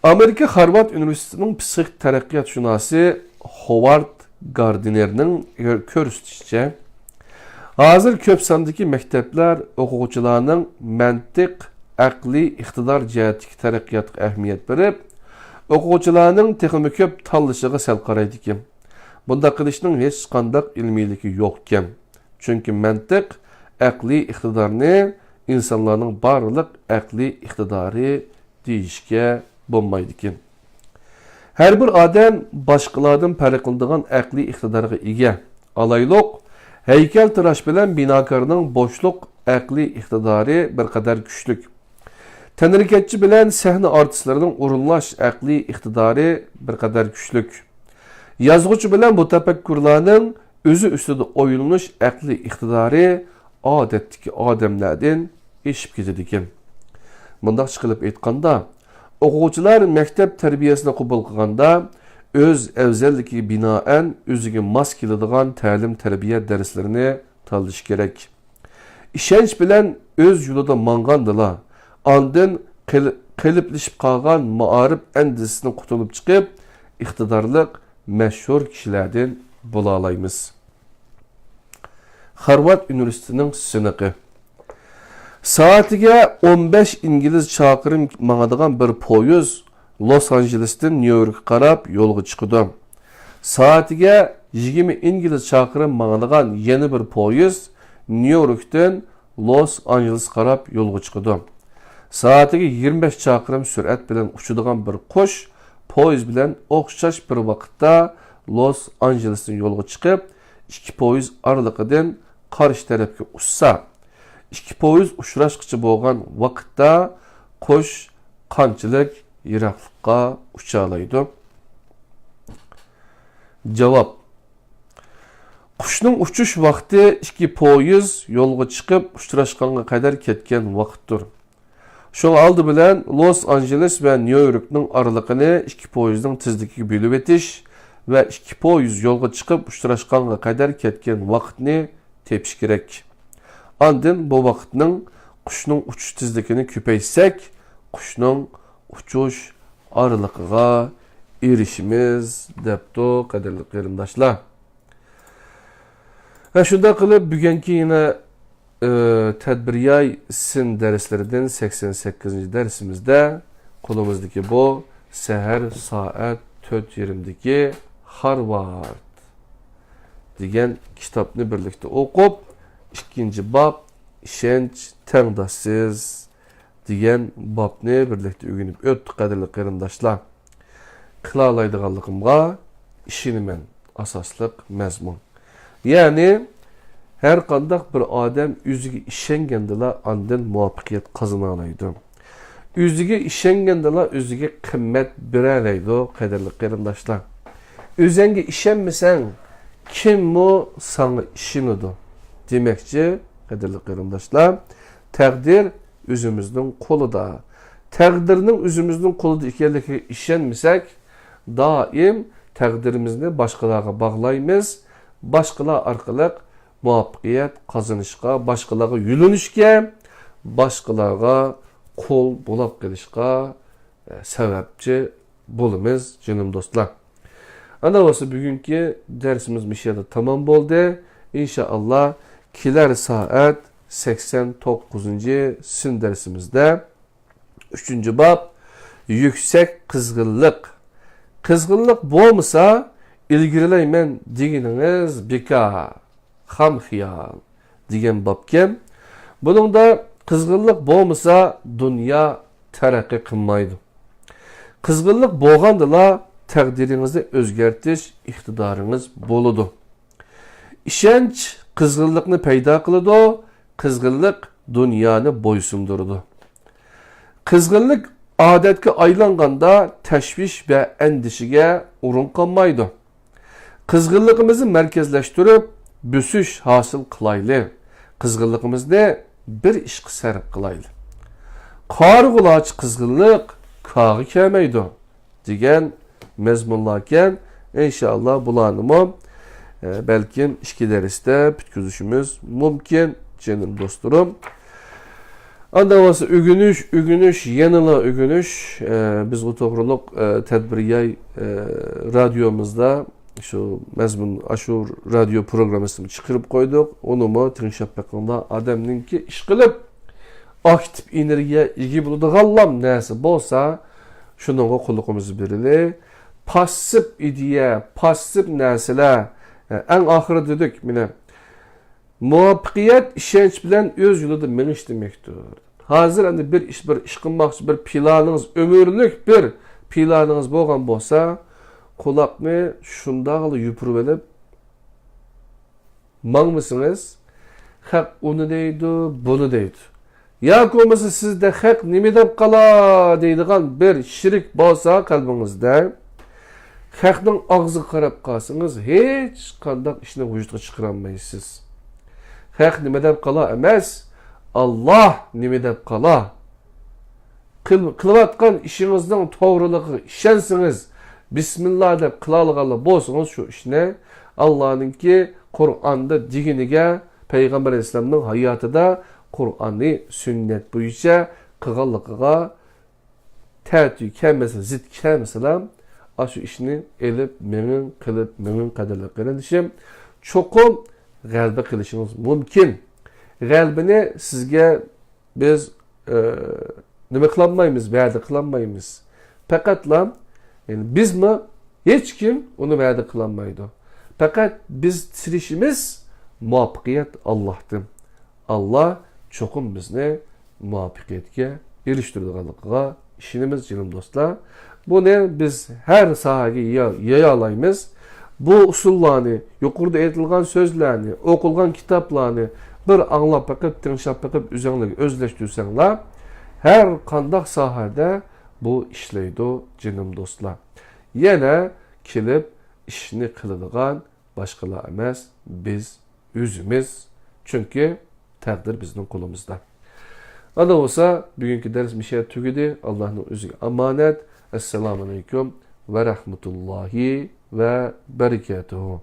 ئامېرىكا خارۋارد ئۇنىۋېرسىتېتىنىڭ پسىخىك تەرەققىياتشۇناسى خوۋارد گاردىنېرنىڭ كۆرسىتىشىچە، ھازىر كۆپ ساندىكى مەكتەپلەر ئوقۇغۇچىلارنىڭ مەنتىق، ئەقلىي ئىقتىدار جەھەتتىكى تەرەققىياتىغا ئەھمىيەت بېرىپ، ئوقۇغۇچىلارنىڭ تېخىمۇ كۆپ تاللىشىغا سەل قارايدىكەن. بۇنداق قىلىشنىڭ ھېچقانداق ئىلمىيلىكى يوقكەن. چۈنكى مەنتىق ئەقلىي ئىقتىدارنى ئىنسانلارنىڭ بارلىق ئەقلىي ئىقتىدارى دېيىشكە بولمايدىكەن. ھەر بىر ئادەم باشقىلاردىن پەرقلىنىدىغان ئەقلىي ئىقتىدارغا ئىگە. ئالايلۇق، ھەيكەلتىراش بىلەن بىناكارنىڭ بوشلۇق ئەقلىي ئىقتىدارى بىر قەدەر كۈچلۈك. تەنھەرىكەتچى بىلەن سەھنە ئارتىسلىرىنىڭ ئورۇنلاش ئەقلىي ئىقتىدارى بىر قەدەر كۈچلۈك. يازغۇچى بىلەن مۇتەپەككۇرلارنىڭ ئۆزى ئۈستىدە ئويلىنىش ئەقلىي ئىقتىدارى ئادەتتىكى ئادەملەردىن ئېشىپ كېتىدىكەن. مۇنداقچە قىلىپ ئېيتقاندا، ئوقۇغۇچىلار مەكتەپ تەربىيەسىنى قوبۇل قىلغاندا، ئۆز ئەۋزەللىكىگە بىنائەن ئۆزىگە ماس كېلىدىغان تەلىم-تەربىيە دەرسلىرىنى تاللىشى كېرەك. ئىشەنچ بىلەن ئۆز يولىدا ماڭغاندىلا، ئاندىن قېل-، قېلىپلىشىپ قالغان مائارىپ ئەندىزىسىدىن قۇتۇلۇپ چىقىپ، ئىقتىدارلىق، مەشھۇر كىشىلەردىن بولالايمىز. خارۋارد ئۇنىۋېرسىتېتىنىڭ سىنىقى. سائىتىگە ئون بەش ئىنگلىز چاقىرىم ماڭىدىغان بىر پويىز لوس ئانژېلېستىن نيۇ يوركقا قاراپ يولغا چىقىدۇ. سائىتىگە يىگىرمە ئىنگلىز چاقىرىم ماڭىدىغان يەنە بىر پويىز نيۇ يوركتىن لوس ئانژېلېسقا قاراپ يولغا چىقىدۇ. سائىتىگە يىگىرمە بەش چاقىرىم سۈرئەت بىلەن ئۇچىدىغان بىر قۇش پويىز بىلەن ئوخشاش بىر ۋاقىتتا لوس ئانژېلېستىن يولغا چىقىپ، ئىككى پويىز ئارىلىقىدىن قارشى تەرەپكە ئۇچسا، ئىككى پويىز ئۇچراشقىچە بولغان ۋاقىتتا قۇش قانچىلىك يىراقلىققا ئۇچالايدۇ؟ جاۋاب. قۇشنىڭ ئۇچۇش ۋاقتى ئىككى پويىز يولغا چىقىپ ئۇچراشقانغا قەدەر كەتكەن ۋاقىتتۇر. شۇڭا ئالدى بىلەن لوس ئانژېلېس ۋە نيۇ يوركنىڭ ئارىلىقىنى ئىككى پويىزنىڭ تېزلىكىگە بۆلۈۋېتىش ۋە ئىككى پويىز يولغا چىقىپ ئۇچراشقانغا قەدەر كەتكەن ۋاقىتنى تېپىش كېرەك. ئاندىن بۇ ۋاقىتنىڭ قۇشنىڭ ئۇچۇش تېزلىكىنى كۆپەيتسەك، قۇشنىڭ ئۇچۇش ئارىلىقىغا ئېرىشىمىز، دەپتۇ، قەدىرلىك قېرىنداشلار. ھە، شۇنداق قىلىپ، بۈگۈنكى يەنە، ئى، تەدبىرىياي سىن دەرسلىرىدىن سەكسەن سەككىزىنچى دەرسىمىزدە قولىمىزدىكى بۇ سەھەر سائەت تۆت يېرىمدىكى خارۋارد دېگەن كىتابنى بىرلىكتە ئوقۇپ، ئىككىنچى باب، ئىشەنچ تەڭداشسىز دېگەن بابنى بىرلىكتە ئۆگىنىپ ئۆتتۇق، قەدىرلىك قېرىنداشلار. قىلالايدىغانلىقىمغا ئىشىنىمەن، ئاساسلىق مەزمۇن. يەنى، ھەر قانداق بىر ئادەم ئۆزىگە ئىشەنگەندىلا ئاندىن مۇۋەپپەقىيەت قازىنالايدۇ. ئۆزىگە ئىشەنگەندىلا ئۆزىگە قىممەت بېرەلەيدۇ، قەدىرلىك قېرىنداشلار. ئۆزەڭگە ئىشەنمىسەڭ، كىممۇ ساڭا ئىشىنىدۇ؟ دېمەكچى، قەدىرلىك قېرىنداشلار، تەقدىر ئۆزىمىزنىڭ قولىدا. تەقدىرنىڭ ئۆزىمىزنىڭ قولىدا ئىكەنلىكىگە ئىشەنمىسەك، دائىم تەقدىرىمىزنى باشقىلارغا باغلايمىز، باشقىلار ئارقىلىق مۇۋەپپەقىيەت قازىنىشقا، باشقىلارغا يۆلىنىشكە، باشقىلارغا قۇل بولاپ قېلىشقا، ئە، سەۋەبچى بولىمىز، جېنىم دوستلار. ئانا بولسا بۈگۈنكى دەرسىمىز مۇشۇ يەردە تامام بولدى. ئىنشائاللا، كېلەر سائەت سەكسەن توققۇزىنچى سىن دەرسىمىزدە ئۈچىنچى باب، يۈكسەك قىزغىنلىق. قىزغىنلىق بولمىسا، ئىلگىرىلەيمەن دېگىنىڭىز بىكار، خام خىيال دېگەن بابكەن. بۇنىڭدا قىزغىنلىق بولمىسا، دۇنيا تەرەققىي قىلمايدۇ. قىزغىنلىق بولغاندىلا تەقدىرىڭىزنى ئۆزگەرتىش ئىقتىدارىڭىز بولىدۇ. ئىشەنچ قىزغىنلىقنى پەيدا قىلىدۇ، قىزغىنلىق دۇنيانى بويسۇندۇرىدۇ. قىزغىنلىق ئادەتكە ئايلانغاندا تەشۋىش ۋە ئەندىشىگە ئورۇن قالمايدۇ. قىزغىنلىقىمىزنى مەركەزلەشتۈرۈپ، بۆسۈش ھاسىل قىلايلى. قىزغىنلىقىمىزنى بىر ئىشقا سەرپ قىلايلى. قارىغۇلارچە قىزغىنلىق كارغا كەلمەيدۇ، دېگەن مەزمۇنلاركەن. ئىنشائاللا، بۇلارنىمۇ، ئە، بەلكىم ئىككى دەرستە پۈتكۈزۈشىمىز مۇمكىن، جېنىم دوستلىرىم. ئاندىن بولسا ئۆگىنىش، ئۆگىنىش، يەنىلا ئۆگىنىش. ئە، بىز بۇ توغرۇلۇق، ئە، تەدبىر ياي، ئە، رادىيومىزدا شۇ مەزمۇن ئاشۇ رادىيو پروگراممىسىنى چىقىرىپ قويدۇق. ئۇنىمۇ تىڭشاپ بېقىڭلار. ئادەمنىڭكى ئىشقىلىپ ئاكتىپ ئېنېرگىيە ئىگە بولىدىغانلام نەرسە بولسا، شۇنىڭغا قۇلىقىمىزنى بېرىلى. پاسسىپ ئىدىيە، پاسسىپ نەرسىلەر، ئەڭ ئاخىرى دېدۇق، مانا، مۇۋەپپەقىيەت ئىشەنچ بىلەن ئۆز يولىدا مېڭىش دېمەكتۇر. ھازىر ئەمدى بىر ئىش، بىر ئىش قىلماقچى، بىر پىلانىڭىز، ئۆمۈرلۈك بىر پىلانىڭىز بولغان بولسا، قۇلاقنى شۇنداقلا يوپۇرۇۋېلىپ ماڭمىسىڭىز، خەق ئۇنى دەيدۇ، بۇنى دەيدۇ. ياكى بولمىسا سىزدە خەق نېمە دەپ قالا دەيدىغان بىر شىرك بولسا قەلبىڭىزدە، خەقنىڭ ئاغزىغا قاراپ قالسىڭىز، ھېچقانداق ئىشنى ۋۇجۇدقا چىقىرالمايسىز. خەق نېمە دەپ قالا ئەمەس، ئاللا نېمە دەپ قالا. قىل-، قىلىۋاتقان ئىشىڭىزنىڭ توغرىلىقىغا ئىشەنسىڭىز، بىسمىللا دەپ قىلالىغانلا بولسىڭىز شۇ ئىشنى، ئاللانىڭكى قۇرئاندا دېگىنىگە، پەيغەمبەر ئەلەيھىسسالامنىڭ ھاياتىدا قۇرئاننى سۈننەت بويىچە قىلغانلىقىغا تەتۈر كەلمىسە، زىت كەلمىسىلا، ئاشۇ ئىشنى ئېلىپ مېڭىڭ، قىلىپ مېڭىڭ، قەدىرلىك قېرىندىشىم. چوقۇم غەلىبە قىلىشىڭىز مۇمكىن. غەلىبىنى سىزگە بىز، ئە، نېمە قىلالمايمىز، ۋەدە قىلالمايمىز. پەقەتلا، يەنى بىزمۇ، ھېچكىم ئۇنى ۋەدە قىلالمايدۇ. پەقەت بىز تىرىشىمىز، مۇۋەپپەقىيەت ئاللاھتىن. ئاللا چوقۇم بىزنى مۇۋەپپەقىيەتكە ئېرىشتۈرىدىغانلىقىغا ئىشىنىمىز، جېنىم دوستلار. بۇنى بىز ھەر ساھەگە يا-، يايالايمىز. بۇ ئۇسۇللارنى، يۇقىرىدا ئېيتىلغان سۆزلەرنى، ئوقۇلغان كىتابلارنى بىر ئاڭلاپ بېقىپ، تىڭشاپ بېقىپ، ئۆزۈڭلارگە ئۆزلەشتۈرسەڭلار، ھەر قانداق ساھەدە بۇ ئىشلەيدۇ، جېنىم دوستلار. يەنە كېلىپ ئىشنى قىلىدىغان باشقىلار ئەمەس، بىز ئۆزىمىز. چۈنكى تەقدىر بىزنىڭ قولىمىزدا. ئانداق بولسا، بۈگۈنكى دەرس مۇشۇ يەردە تۈگىدى. ئاللانىڭ ئۆزىگە ئامانەت. ئەسسالامۇ ئەلەيكۇم ۋە رەھمەتۇللاھى ۋە بەرىكاتۇھۇ.